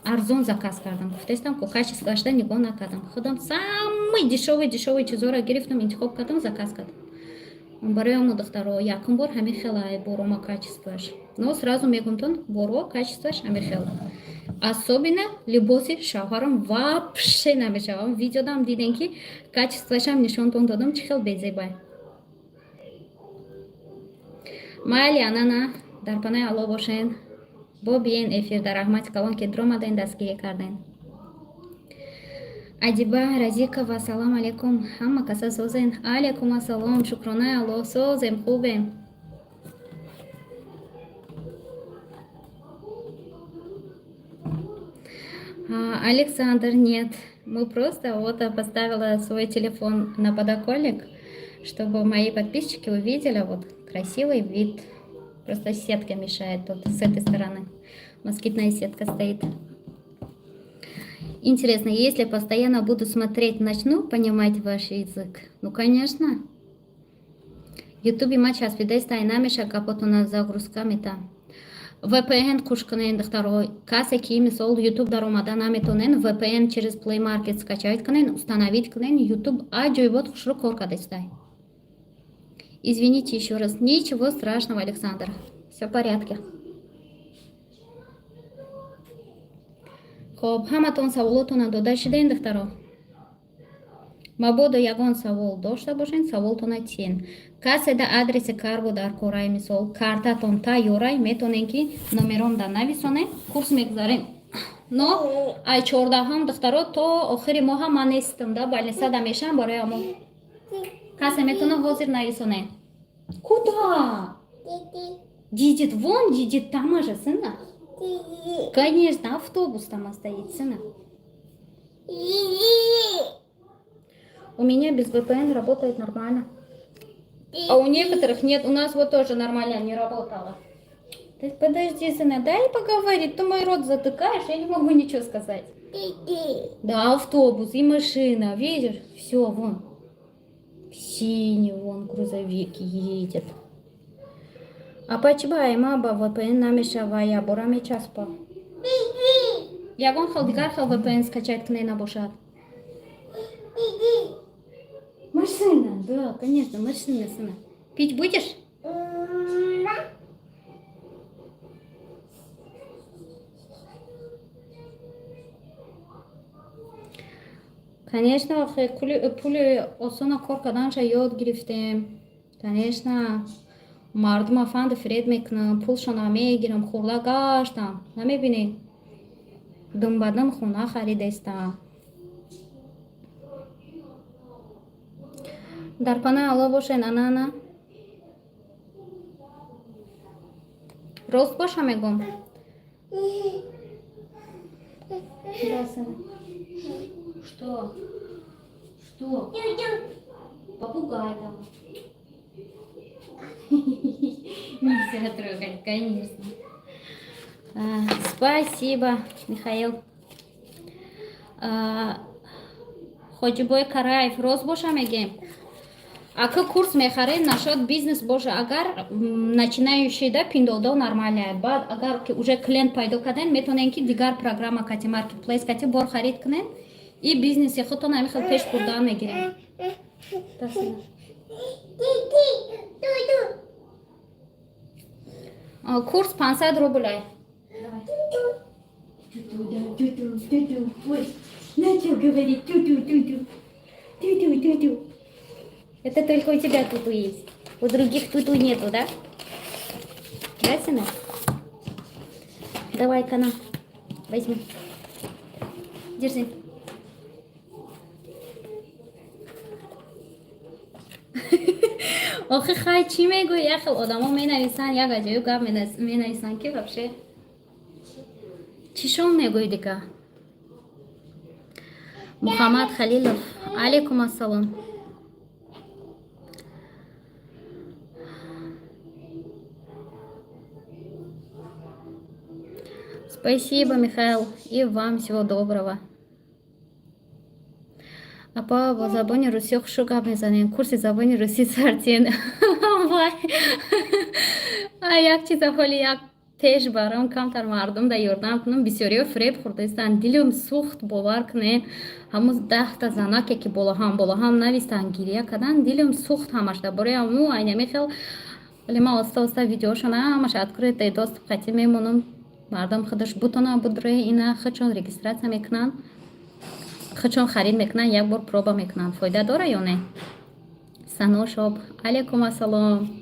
арзон заказ кардам. Гуфтаистам ку, качествоашда нигоҳ накардам. Худам самый дешёвый, дешёвый чизоро гирифтам, интихоб кардам, заказ кардам. Барои оно, духтаро, якум бор ҳамин хелай борома качествоаш. Но сразу мегумтон, боро качествоаш ҳамин хел. Особенно либоси шавҳарам вообще намешавам. Видеодам дидем, ки качествоашам нишонтон додам, чӣ хел безебай. Майли, анана, дар панои Алло бошен. Бо биен эфир дар. Раҳмати калон, ки дуромаден, дастгирӣ карден. Адиба Разикова, салом алейкум, ҳама каса созен? Алейкум ассалом, шукронаи Алло, созем, хубем. Александр, нет, мы просто вот поставила свой телефон на подоконник, чтобы мои подписчики увидели вот красивый вид. Просто сетка мешает тут с этой стороны. Москитная сетка стоит. Интересно, если постоянно буду смотреть, начну понимать ваш язык? Ну, конечно. Ютуби ма часпидаистай, намеша, гапотона загрузка мета. VPN куш кунен, духтаро. Касе ки, мисол, ютуб даромада наметонен, VPN через Play Market скачать кунен, установить кунен, ютуб аҷоибот хушрӯ кор кардастай. Извините еще раз. Ничего страшного, Александр, все в порядке. Хоб, ҳаматон саволотона дода шидаен, духтаро. Мабодо ягон савол дошта бошен, саволтона тиен. Касе да адреси карго дар кораи, мисол, картатон тайёрай, метонен ки номером да нависонен, курс мегузарем. Но ай 14-ҳам, духтаро, то охири моҳа ман нестам, да больница да мешам. Барои ҳамо касе метона ҳозир нависонен. Куда дидит? Вон дидит, там же, сына. Конечно, автобус там стоит, сына. У меня без VPN работает нормально. А у некоторых нет. У нас вот тоже нормально не работало. Ты подожди, сына, дай поговорить. Ты мой рот затыкаешь, я не могу ничего сказать. Да, автобус и машина, видишь? Все, вон. Синий вон грузовик едет. Апа, чиба ма ба VPN намешава, я бора мечаспа? Ягон хел дигар хел VPN скачать кне набошад. Машина, да, конечно, машина, сына. Пить будешь? Да. Конечно, охе, пули осона кор карданша ёд гирифтем. Конечно, мардум афанди фиреб мекунам, пулшона мегирам, хӯрда гаштам. Намебинӣ? Думбадум хона харидестам. Дар паноҳи Аллоҳ бошен, ана ана. Рост боша мегум. Да, сына. Что? Что? Попугай там. Нельзя трогать, конечно. Спасибо, Михаил. Хоҷибой Караев, рост боша мегем. Ака, курс мехаред, нашод бизнес боша, агар начинающий да, Пиндуодуо нормально. Баъд агар ки уже клиент пайдо карден, метавонен ки дигар программа кати, маркетплейс кати бор харид кунен и бизнеси худтон ҳамин хел пеш бурдан мегирем. Да, сына. Курс 500 рублей. Ой, начал говорить ту-ту-ту-ту. Ту-ту-ту-ту. Это только у тебя туту есть. У других туту нету, да? Да, сына? Давай-ка на. Возьми. Держи. Охи, хай, чӣ мегӯӣ? Як хел одамо менависанд, як аҷоиб гап менависанд, ки вообще чӣ шон мегӯӣ дига. Муҳаммад Халилов, алейкум ассалом. Спасибо, Михаил, и вам всего доброго. Апа, бо забони русӣ хушу гап мезанем, курси забони русӣ сартен. Вай, як чиза ҳоли як пеш барам, камтар мардум да ёрдам кунам. Бисёриҳо фиреб хӯрдаистанд, дилам сӯхт, бовар кунед. Ҳамун 10-та занаке ки болоҳам болоҳам навистанд, гирия карданд, дилам сӯхт ҳамаш. Дар бораи ҳаму айнами хел, вале ман оста оста видеошона ҳамаш открытый доступ қатӣ мемонам. Мардум худаш бутона будрои ина худшон регистрация мекунанд, худшон харид мекунанд, як бор проба мекунанд, фоида дора ё не. Саношоб, алейкум ассалом.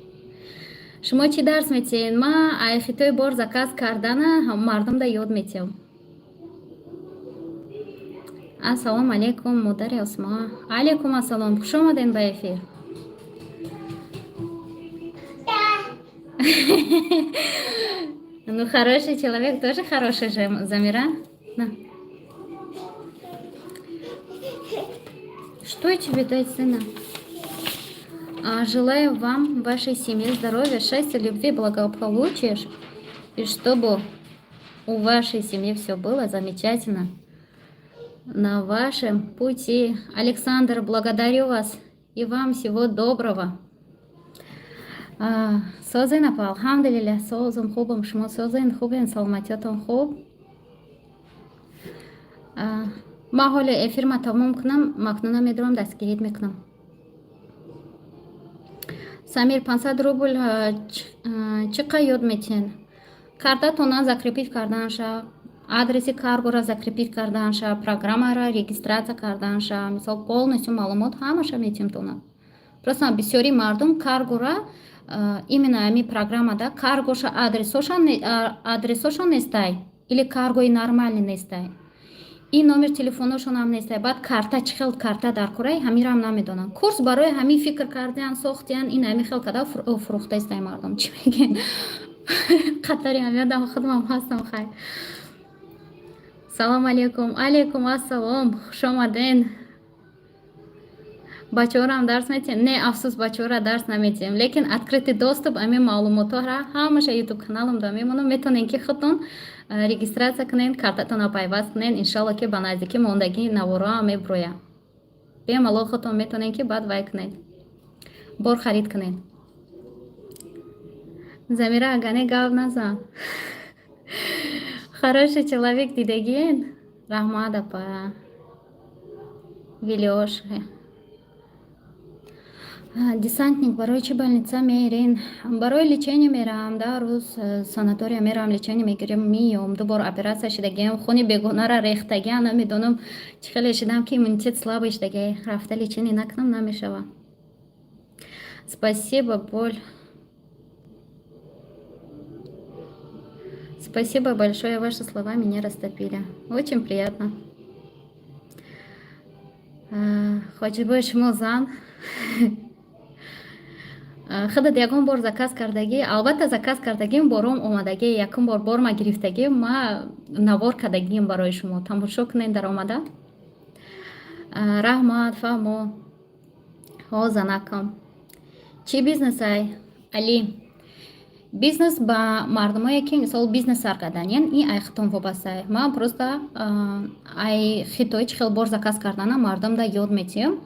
Шумо чӣ дарс метиҳед? Ма ай хитои бор заказ кардана мардумда ёд метиҳам. Ассалому алейкум, модари Осмо. Алейкум ассалом, хуш омадем ба эфир. Да. Ну, хороший человек тоже хороший же, Замира. На. Что тебе дать, сына? Желаю вам, вашей семье здоровья, счастья, любви, благополучия, и чтобы у вашей семьи все было замечательно на вашем пути. Александр, благодарю вас и вам всего доброго. Созен, апа? Алҳамдулилла, созум, хубам. Шумо созен, хубен? Саломатиятон хуб? Ман ҳоле эфирма тамом кунам, макнуна медурам, дастгирит мекунам. Самир, 500 рубл чӣ қа ёд метиҳен? Картатона закрепить карданша, адреси каргора закрепить карданша, программара регистрация карданша, мисол, полностью маълумот ҳамаша метиҳем тона. Просто бисёри мардум каргора, именно ами программада каргоша адресошон нестай или каргои нормальный нестай, ин номер телефоношон ҳам нестай. Баъд карта, чӣ хел карта дар кораи, ҳамирам намедонам. Курс барои ҳамин фикр кардиян, сохтиян, ин ҳамин хел када фурӯхтаистай мардум. Чӣ мегӯен? Қатари ҳамиадам худмам ҳастам. Хай, салом алейкум. Алейкум ассалом, хушомаден. Бачаҳорам дарс метиҳем? Не, афсӯс, бачаҳора дарс наметиҳем, лекин открытый доступ ами маълумотҳоро ҳамаша ютуб каналам да мемонам. Метавонем, ки худтон регистрация кунед, картатонро пайваст кунед. Иншалло, ки ба наздикӣ мондагии навороам меброям. Бемалол худтон метавонед, ки баъд вай кунед, бор харид кунед. Замира, агане гап назан. Хороший человек дидагиен. Раҳмат, апа. Вилёш десантник, барои чӣ больница мерин? Барои лечение мерам. Да рӯз санатория мерам, лечение мегирем, миём. Ду бор оператсия шидагиам, хуни бегонара рехтагиам. Намедонам, чӣ хеле шидам, ки иммунитет слабый шидаги. Рафта лечение накунам, намешава. Спасибо, боль. Спасибо большое, ваши слова меня растопили. Очень приятно. Хоҷибои шумо зан. Худат ягон бор заказ кардагӣ? Албатта, заказ кардагим, бором омадагӣ. Якум бор борма гирифтагӣ, ма навор кардагием барои шумо. Тамошо кунед дар омада. Раҳмат, фаҳмо. Ҳо, занакам. Чӣ бизнесай? Али? Бизнес ба мардумое, ки мисол бизнес сар карданиян, ин ай хитон вобастае. Ман просто ай хитой чӣ хел бор заказ кардана мардумда ёд метиҳам.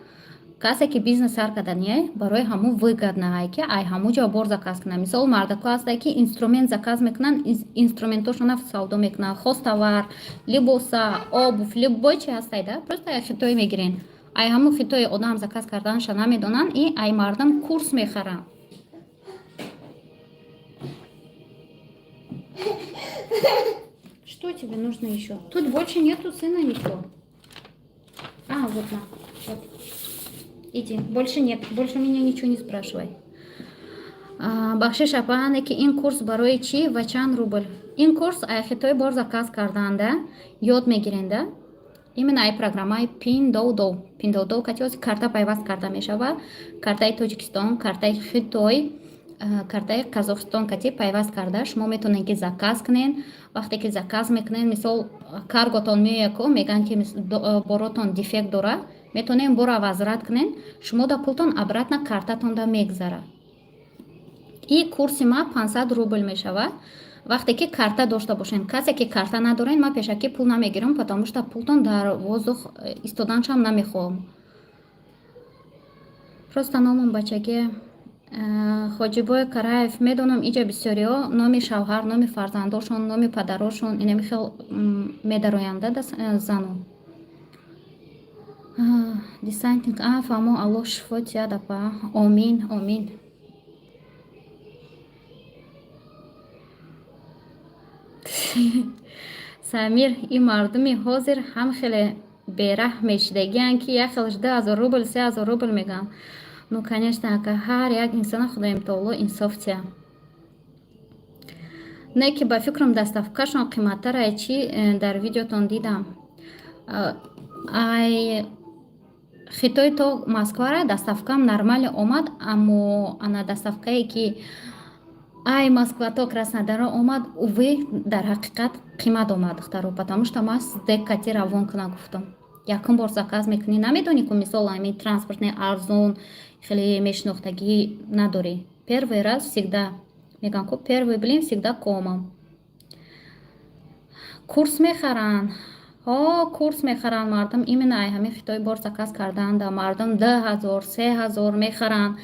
Касе ки бизнес сар кардания, барои ҳамун выгодно, ки ай ҳамун ҷо бор заказ кунад. Мисол, мардако ҳастае, ки инструмент заказ мекунанд, инструментошона савдо мекунанд, хозтовар, либоса, обувь, любой чи ҳастай да, просто ай хитой мегирен. Ай ҳамун хитои одам заказ карданаша намедонанд и ай мардум курс мехаранд. Что тебе нужно еще? Тут больше нету, сына, ничего. А, вот на. Вот. Иди. Больше нет. Больше меня ничего не спрашивай. Бахшиш, апа, ки ин курс барои чӣ ва чанд рубл? Ин курс ай хитой бор заказ карданда ёд мегиренда. Именно ай программаи Пиндоудоу. Пиндоудоу катиоси карта пайваст карда мешавад. Картаи Тоҷикистон, картаи Хитой, картаи Казохстон кати пайваст карда шумо метавонед, ки заказ кунед. Вақте ки заказ мекунед, мисол, карготон меояд ку, мегӯянд, ки боротон дефект дорад, метавонед бора возврат кунед, шумо да пултон обратно картатонда мегзарад. И курси ма 500 рубл мешавад, вақте ки карта дошта бошем. Касе ки карта надоред, ман пешакӣ пул намегирам, потому что пултон дар воздух истоданшам намехоҳам. Просто номам бачагӣ Хоҷибой Караев медонам. Иҷа бисёриҳо номи шавҳар, номи фарзандошон, номи падарошон инами хел медароянда зану. Десантник, а фаҳмо. Аллоҳ шифо диҳад, апа. Омин, омин. Самир, ин мардуми ҳозир ҳам хеле бераҳм мешидагиянд, ки як хелаш 2000 рубл, 3000 рубл мегӯянд. Ну конечно, ака, ҳар як инсона Худоим таоло инсоф тия. Не ки ба фикрам доставкашон қиматтарай. Чӣ дар видеотон дидам, ай Хитой то Москвара доставкам нормально омад, аммо ана доставкае, ки ай Москва то Краснодара омад, увы, дар ҳақиқат қимат омад, духтаро, потому что ман СДЭК кати равон кунам гуфтам. Якум бор заказ мекунӣ, намедонӣ ку, мисол, ами транспортни арзон хеле мешинохтагӣ надорӣ. Первый раз всегда, мегӯям ку, первый блин всегда комом. Курс мехаранд? Ҳо, курс мехаранд мардум. Именно ай ҳамин хитои бор заказ карданда мардум 2000, 3000 мехаранд.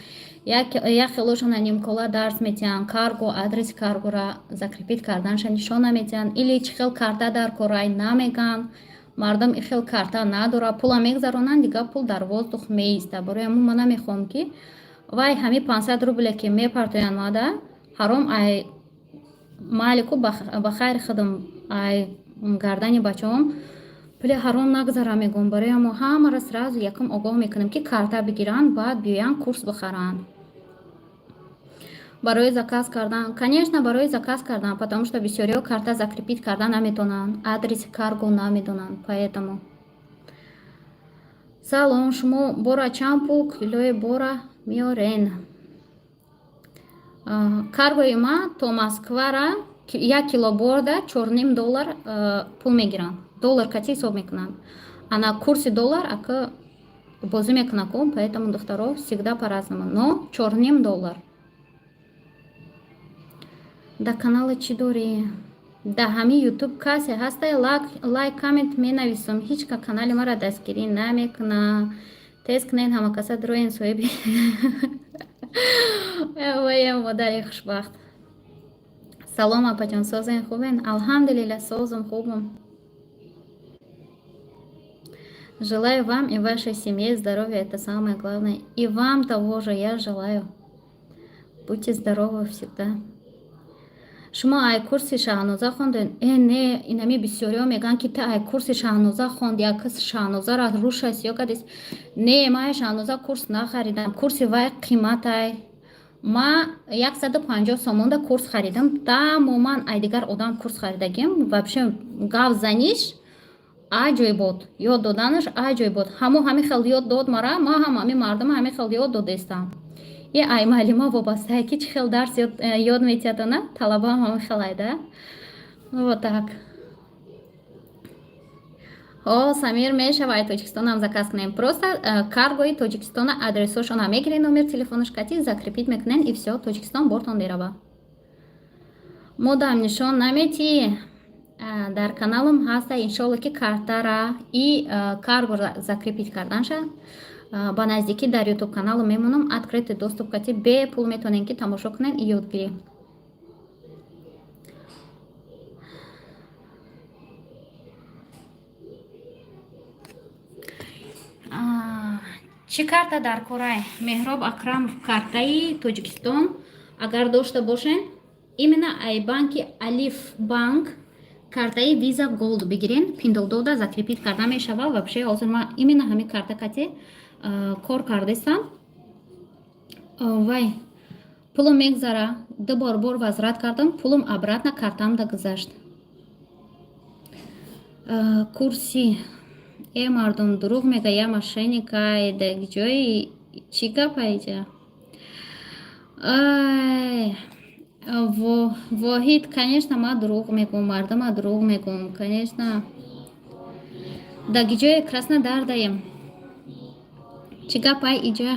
Як хелошона нимкола дарс метиҳанд, карго, адреси каргора закрепить карданша нишон наметиҳанд или чӣ хел карта дар корай намегӯянд. Мардум и хел карта надора, пула мегзаронанд, дигар пул дар воздух меиста. Барои ҳамун ман намехоҳам, ки вай ҳами 500 рубле, ки мепартоянд мада, ҳаром ай малику ба хайри худам, ай гардани бачаҳом пули ҳаром нагзара, мегӯм. Барои ҳамо ҳамаро сразу якум огоҳ мекунем, ки карта бигиранд, баъд биёянд курс бихаранд. Барои заказ кардан, конечно, барои заказ кардан, потому что бисёриҳо карта закрепить кардан наметонанд, адреси карго намедонанд, поэтому. Салом, шумо бора чанд пул килои бора меорен? Каргои ма то Москвара 1 кило борда 4,5 доллар пул мегиранд, доллар кати ҳисоб мекунанд. Ана курси доллар ака бозӣ мекунад ку, поэтому, духтаро, всегда по-разному, но 4,5 доллар. Да канала чӣ дорӣ? Да ҳами Ютуб касе ҳастай, лайк, коммент менависам, ҳеҷ ка канали маро дастгирӣ намекуна. Тез кунед, ҳамакаса дуроен, соҳиби вая модари хушбахт. Салом, апаҷон, созен, хубен? Алҳамдулилла, созум, хубум. Желаю вам и вашей семье здоровья, это самое главное. И вам того же я желаю. Будьте здоровы всегда. Шумо ай курси Шаҳноза хондед? Э, не, инами бисёриҳо мегӯянд, ки та ай курси Шаҳноза хонд, як кас Шаҳнозаро руша сиё кардест. Не, ман ай Шаҳноза курс нахаридам, курси вай қиматай. Ма 150 сомонда курс харидам, тамоман ай дигар одам курс харидагим. Вообще гав заниш аҷоибот, ёд доданаш аҷоибот. Ҳамо ҳамин хел ёд дод мара, ма ҳам ҳамин мардума ҳамин хел ёд додестам. И ай муаллима вобастае, ки чӣ хел дарс ёд метиҳадона, талабаам ҳамин хел айда. Вот так. О, Самир, мешава ай Тоҷикистонам заказ кунем. Просто каргои Тоҷикистона адресошона мегирен, номер телефонаш кати закрепить мекунен, и всё, Тоҷикистон бортон мерава. Модам нишон наметӣ? Дар каналам ҳаста, иншолло, ки картара и каргора закрепить карданша ба наздикӣ дар Ютуб каналам мемонам. Открытый доступ кати бепул метавонем, ки тамошо кунен и ёд гирем. Чӣ карта дар корай, Меҳроб Акрамов? Картаи Тоҷикистон агар дошта бошен, именно ай банки Алиф Банк картаи Виза Голд бигирен, Пиндуодуода закрепить карда мешава. Вообще ҳозир ман именно ҳамин карта кати кор кардестам. Вай пулум мегзара, ду бор бор возврат кардам, пулум обратно картамда гузашт. Курси э мардум дурӯғ мега, я мошенникай, ҷои чӣ гапа иҷа? Ай Воҳид, конечно, ман дурӯғ мегӯм, мардума дурӯғ мегӯм, конечно. Даги ҷои Краснодардаем. Чӣ гапай иҷа?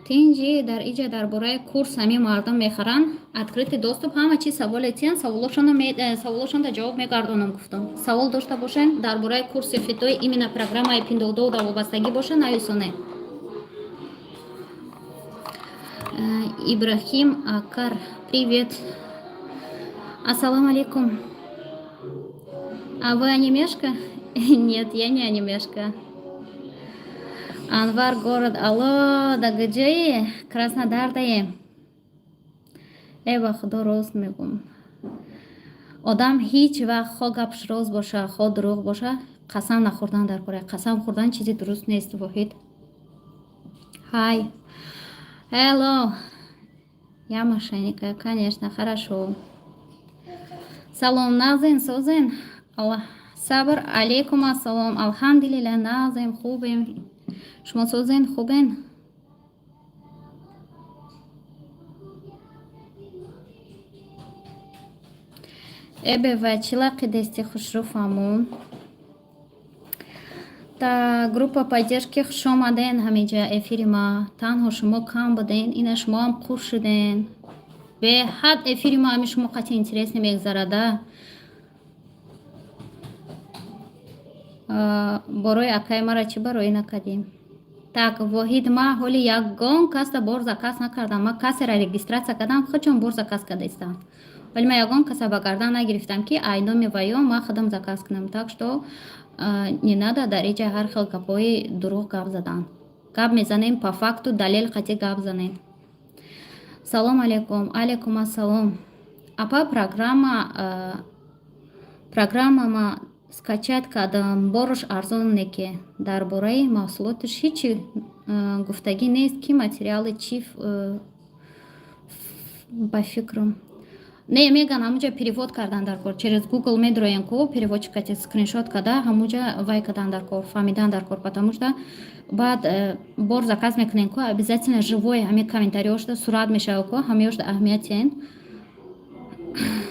Тинҷи, дар иҷа дар бораи курс ҳамин мардум мехаранд. Открытый доступ, ҳама чиз саволе тиян, саволошонда ҷавоб мегардонам, гуфтам. Савол дошта бошен дар бораи курси хитои, именно программаи Пиндуодуода вобастагӣ боша, нависонед. Ибрахим Акар, привет. Ассалому алейкум. А вы анимешка? Нет, я не анимешка. Анвар, город. Алло, да куҷои? Краснодардаем. Э, ба худо, рост мегӯм. Одам ҳеҷ вақт, хо гапш рост боша, хо дурӯғ боша, қасам нахӯрдан дар кора. Қасам хӯрдан чизи дуруст нест, Воҳид. Ҳай. Hello. Я мошенника, конечно, хорошо. Салом, нағзен, созен? Аллах сабр, алейкум ассалом. Алҳамдулилла, нағзем, хубем. Шумо созен, хубен? Эбе ва чӣ лақидести, хушрӯ фаҳмон? Та группа поддержки, хуш омаден ҳамиҷа эфири ма. Танҳо шумо кам буден, ина шумоам қур шуден. Беҳад эфири ма ҳами шумо қати интересно мегзарада. Борои акаи мара чӣ барои накардем? Так, Воҳид, ма ҳоли ягон касда бор заказ накардам. Ма касеро регистрация кардам, худшон бор заказ кардаистам. Вале ма ягон каса ба гардан нагирифтам, ки айноми ваё ма худам заказ кунам. Так что не надо дар иҷа ҳар хел гапҳои дурӯғ гап задан. Гап мезанем по факту, далел қати гап занем. Салом алейкум. Алейкум ассалом. Апа, программама скачать кардам, боруш арзон неке. Дар бораи маҳсулоташ ҳечи гуфтагӣ нест, ки материали чи, ба фикрам. Не, меган, ҳамуҷа перевод кардан дар кор. Через Google медроен ку, переводчик ати скриншот карда, ҳамуҷа вай кардан дар кор, фаҳмидан дар кор, потому что баъд бор заказ мекунем ку, обязательно живой ҳами комментариҳошда сурат мешава ку, ҳамиёшда аҳамиятен.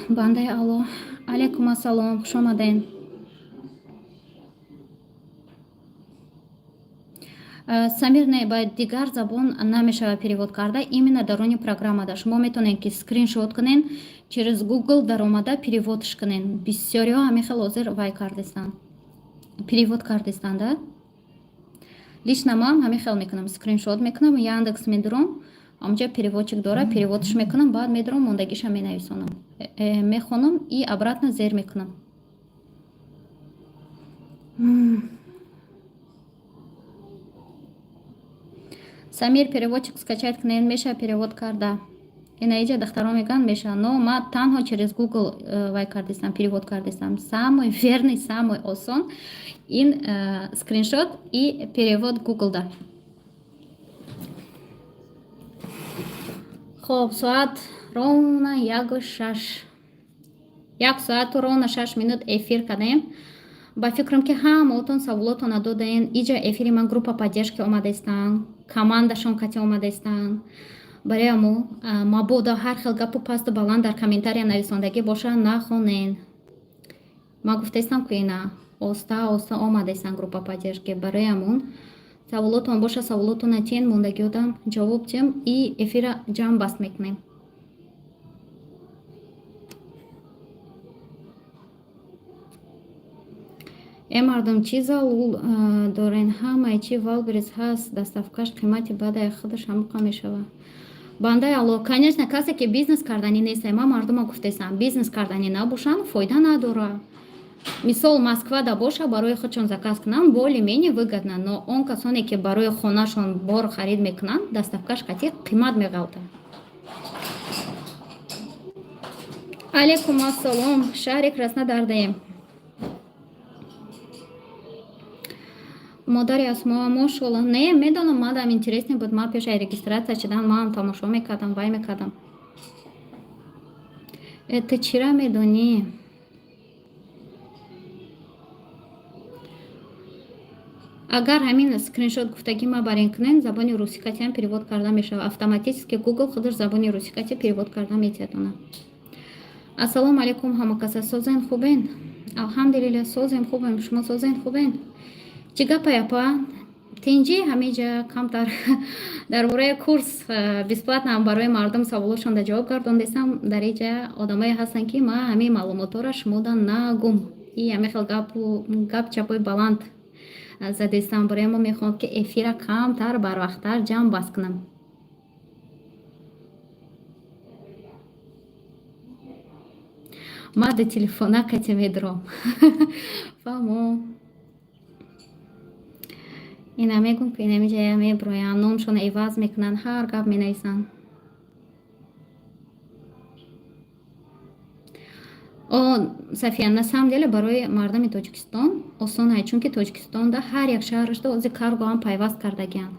Бандаи Аллоҳ, алейкум ассалом, хуш омаден. Самир, не, ба дигар забон намешава перевод карда, именно даруни программада. Шумо метавонед, ки скриншот кунен, через Google даромада переводш кунен. Бисёриҳо ҳамин хел ҳозир вай кардистанд, перевод кардистанд, да? Лично ман ҳамин хел мекунам, скриншот мекунам, Яндекс медурам, ҳамҷа переводчик дора, переводш мекунам, баъд медурам, мондагиша менависонам, мехонам и обратно зер мекунам. Самир, переводчик скачать кунед, меша перевод карда. Ина иҷа духтаро мегӯянд, меша, но ма танҳо через Google вай кардистам, перевод кардистам. Самый верный, самый осон ин скриншот и перевод Google да. Хоб, соат ровно 1:06, 1 соату ровно 6 минут эфир кардем. Ба фикрам, ки ҳамаотон саволотона додаен. Иҷа эфири ман группа поддержки омадаистанд, командашон кати омадаистанд. Барои амо мабодо ҳар хел гапу пасту баланд дар комментария нависондагӣ боша, нахонен. Ман гуфтаистам, ки ина оста оста омадаистанд группа поддержки. Барои амон саволотон боша, саволотона тен, мондагиодам ҷавоб тем и эфира ҷамъ баст мекунем. Э, мардум, чӣ залул дорен? Ҳамаи чи Валберис ҳаст, доставкаш қимати бадай, худаш ҳамуқа мешавад. Бандаи Алло, конечно, касе ки бизнес карданӣ нест, ман мардума гуфтаистам, бизнес карданӣ набошанд, фоида надорад. Мисол, Москвада боша, барои худшон заказ кунанд, более-менее выгодно, но он касоне ки барои хонашон бор харид мекунанд, доставкаш қатӣ қимат меғалтад. Алейкум ассалом, шаҳри Краснодардаем. Модари Асмо, мошалло. Не, медонам, мадам интересный буд. Ман пешаи регистрация шудан маам тамошо мекардам, вай мекардам. Ту чира медонӣ? Агар ҳамин скриншот гуфтагӣ ма барин кунен, забони русикатиам перевод карда мешавад. Автоматически Google худаш забони русикати перевод карда метиҳад. Ассалому алайкум, ҳамакаса, созен, хубен? Алҳамдулилла, созем, хубем. Шумо созен, хубен? Чӣ гапай, апа? Тинҷӣ, ҳамиҷа камтар дар бораи курс бесплатно барои мардум саволошонда ҷавоб гардондесам. Дар иҷа одамое ҳастанд, ки ма ҳамин маълумотҳоро шумода нагум и ҳамин хел гапу гап чапои баланд задестам. Барои мо мехоҳам, ки эфира камтар барвақттар ҷамъ баст кунам. Ма да телефона кате медурам, фаҳмо. Ина мегум, ки инамиҷая меброянд, номшона иваз мекунанд, ҳар гап менависанд. О, Сафия, на самом деле барои мардуми Тоҷикистон осон ай, чунки Тоҷикистонда ҳар як шаҳрашда ози каргоам пайваст кардагианд.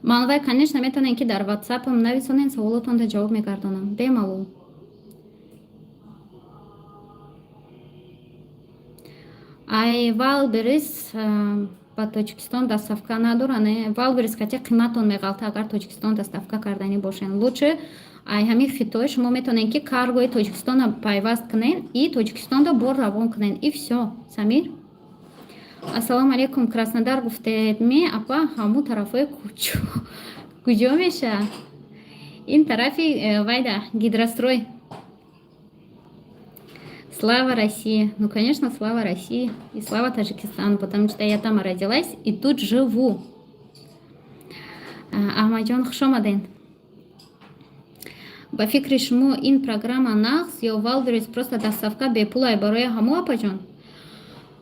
Манвай, конечно, метавонед, ки дар ватсапам нависонед, саволотонда ҷавоб мегардонам бемалол. Ай Валберис ба Тоҷикистон доставка надора, не. Валберис кате қиматон меғалта, агар Тоҷикистон доставка карданӣ бошен. Лучше ай ҳамин Хитой шумо метавонед, ки каргои Тоҷикистона пайваст кунед и Тоҷикистонда бор равон кунед, и всё. Самир, ассалому алайкум. Краснодар гуфтед ме, апа? Ҳамун тарафҳои куҷо меша? Ин тарафи вайда, Гидрострой. Слава России! Ну, конечно, слава России и слава Таджикистану, потому что я там родилась и тут живу. Аҳмадҷон, хуш омадед. Ба фикри шумо, ин программа нағз ё Валберис, просто доставка бепулай барои ҳамо, апаҷон?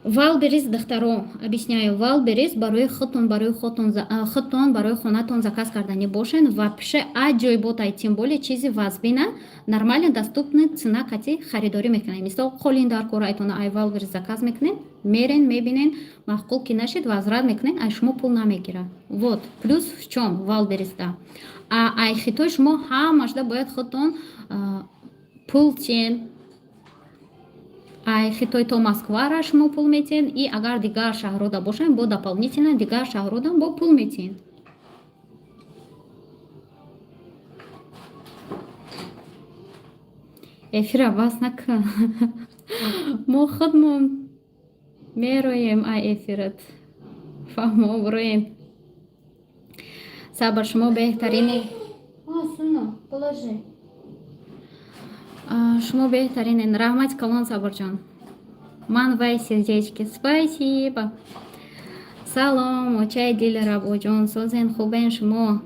Валберис, духтаро, объясняю. Валберис барои худтон, барои худтон, барои хонатон заказ кардани бошен, вообще аҷоиботай, тем более чизи вазбина, нормально, доступный цена кати харидорӣ мекунем. Мисол, қолин дар корайтона ай Валберис заказ мекунем, мерен, мебинен, маъқул ки нашид, возврат мекунен, ай шумо пул намегирад. Вот плюс в чём Валбериста. А ай хитой шумо ҳамашда бояд худтон пул тиен. Ай хитой то Москвара шумо пул метиҳен, и агар дигар шаҳрода бошанд, бо дополнительно дигар шаҳродам бо пул метиҳен. Эфира бас накун, мо худмон мероем ай эфират. Фаҳмо, буроем. Сабр, шумо беҳтарини. Положи. Шумо беҳтаринен. Раҳмати калон, Сабрҷон. Ман вай сердечки, спасибо. Салом, очаи Дилрабоҷон, созен, хубен шумо?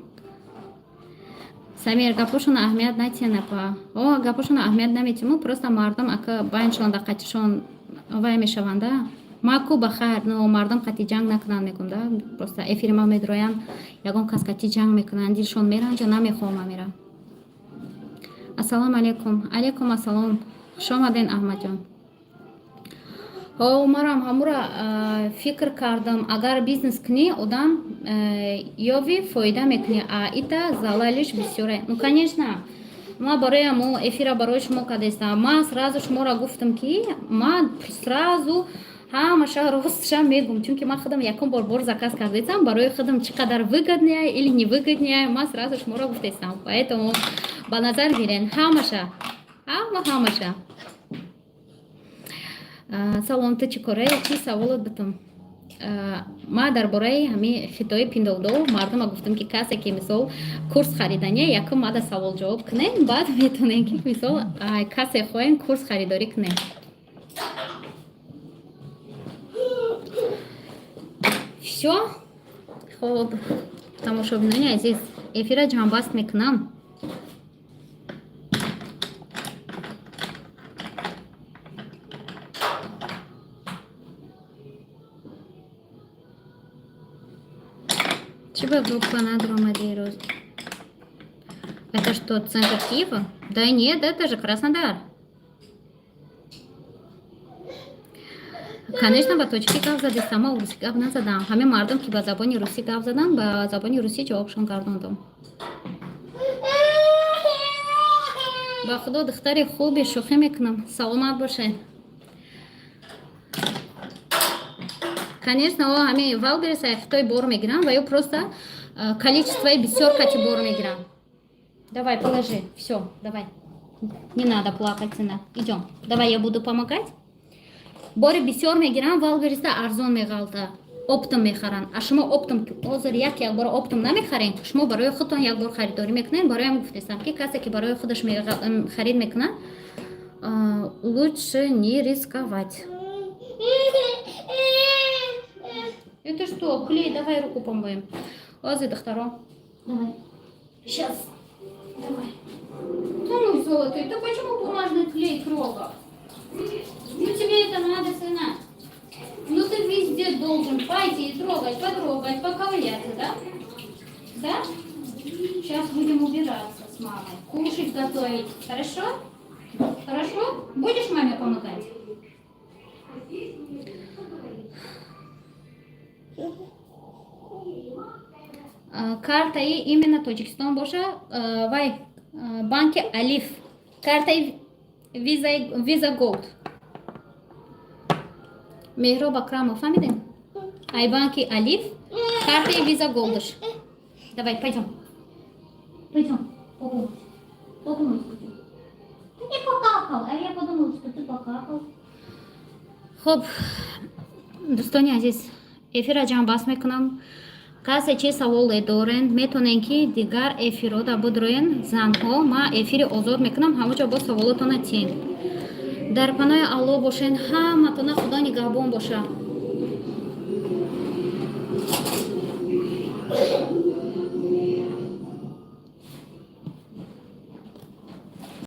Самир, гапошона аҳамият натиҳен, апа. О, гапошона аҳамият наметиҳему, просто мардум ака байншон да қатишон вай мешаванда. Ма ку ба хайр, но мардум қати ҷанг накунанд, мегӯм да. Просто эфири ма медроянд, ягон кас қати ҷанг мекунанд, дилшон меранҷа, намехоҳам амира. Ассалому алайкум. Алайкум ассалом, хуш омаден, Аҳмадҷон. Ҳо, марам ҳамура фикр кардам. Агар бизнес кунӣ, одам ёви фоида мекунӣ, а ита залалиш бисёре. Ну, конечно, ма барои мо эфира барои шумо кардастам. Ма сразу шуморо гуфтам, ки ма сразу ҳамаша ростша мегум, чунки ман худам якум бор бор заказ кардастам, барои худам чӣ қадар выгодная или невыгодная, ма сразу шуморо гуфтастам. Поэтому ба назар гирен ҳамаша, ҳама, ҳамаша. Салом, ту чӣ корае? Чӣ саволот битум? Ма дар бораи ҳами хитои Пиндоудо мардума гуфтам, ки касе ки, мисол, курс харидания, якум мада савол ҷавоб кунем, баъд метонем ки, мисол, касе хоҳем, курс харидорӣ кунем. Всё. Хоб, тамошобинони азиз, эфира ҷамъбаст мекунам. Чӣ ба группа надромади рӯз? Это что, центр Киева? Да нет, это же Краснодар. Конечно, ба тоҷикӣ гап зади, сама русӣ гап назадам. Ҳамин мардум, ки ба забони русӣ гап задан, ба забони русӣ ҷавобшон гардондам. Ба худо, духтари хуби, шӯхӣ мекунам. Саломат бошед. Конечно, о, ҳамин Валберис хитой бор мегирам ва ё просто количествои бисёр кати бор мегирам. Давай, положи, все, давай, не надо плакать, сына, идем, давай, я буду помогать. Бори бисёр мегирам, Валбериста арзон меғалта, оптом мехаранд. А шумо оптом ҳозир як як бор оптом намехаред, шумо барои худтон як бор харидорӣ мекунед. Бароям гуфтестам, ки касе ки барои худаш харид мекунад, лучше не рисковать. Это что, клей? Давай руку помоем. Ҳозир, духтаро, давай, сейчас, давай. Да ну, золотой, ты почему бумажный клей трогал? Ну, тебе это надо, сына? Ну, ты везде должен пойти и трогать, потрогать, поковыряться, да? Да? Сейчас будем убираться с мамой, кушать готовить. Хорошо? Хорошо? Будешь маме помогать? Картаи именно Тоҷикистон боша, вай банки Алиф, картаи Виза Голд. Меҳроб Акрамов, фаҳмидем? Ай банки Алиф, картаи Виза Голдаш. Давай, пойдем, пойдем, попу, попу мыть будем. Ты не покакал, а я подумала, что ты покакал. Хуб, дӯстони азиз, эфира ҷамъбаст мекунам. Касе чӣ саволе дорен, метонен ки дигар эфирода будроен. Занҳо, ма эфири озод мекунам, ҳамаҷо бо саволотона тиен. Дар паноҳи Аллоҳ бошен, ҳаматона Худо нигаҳбон боша.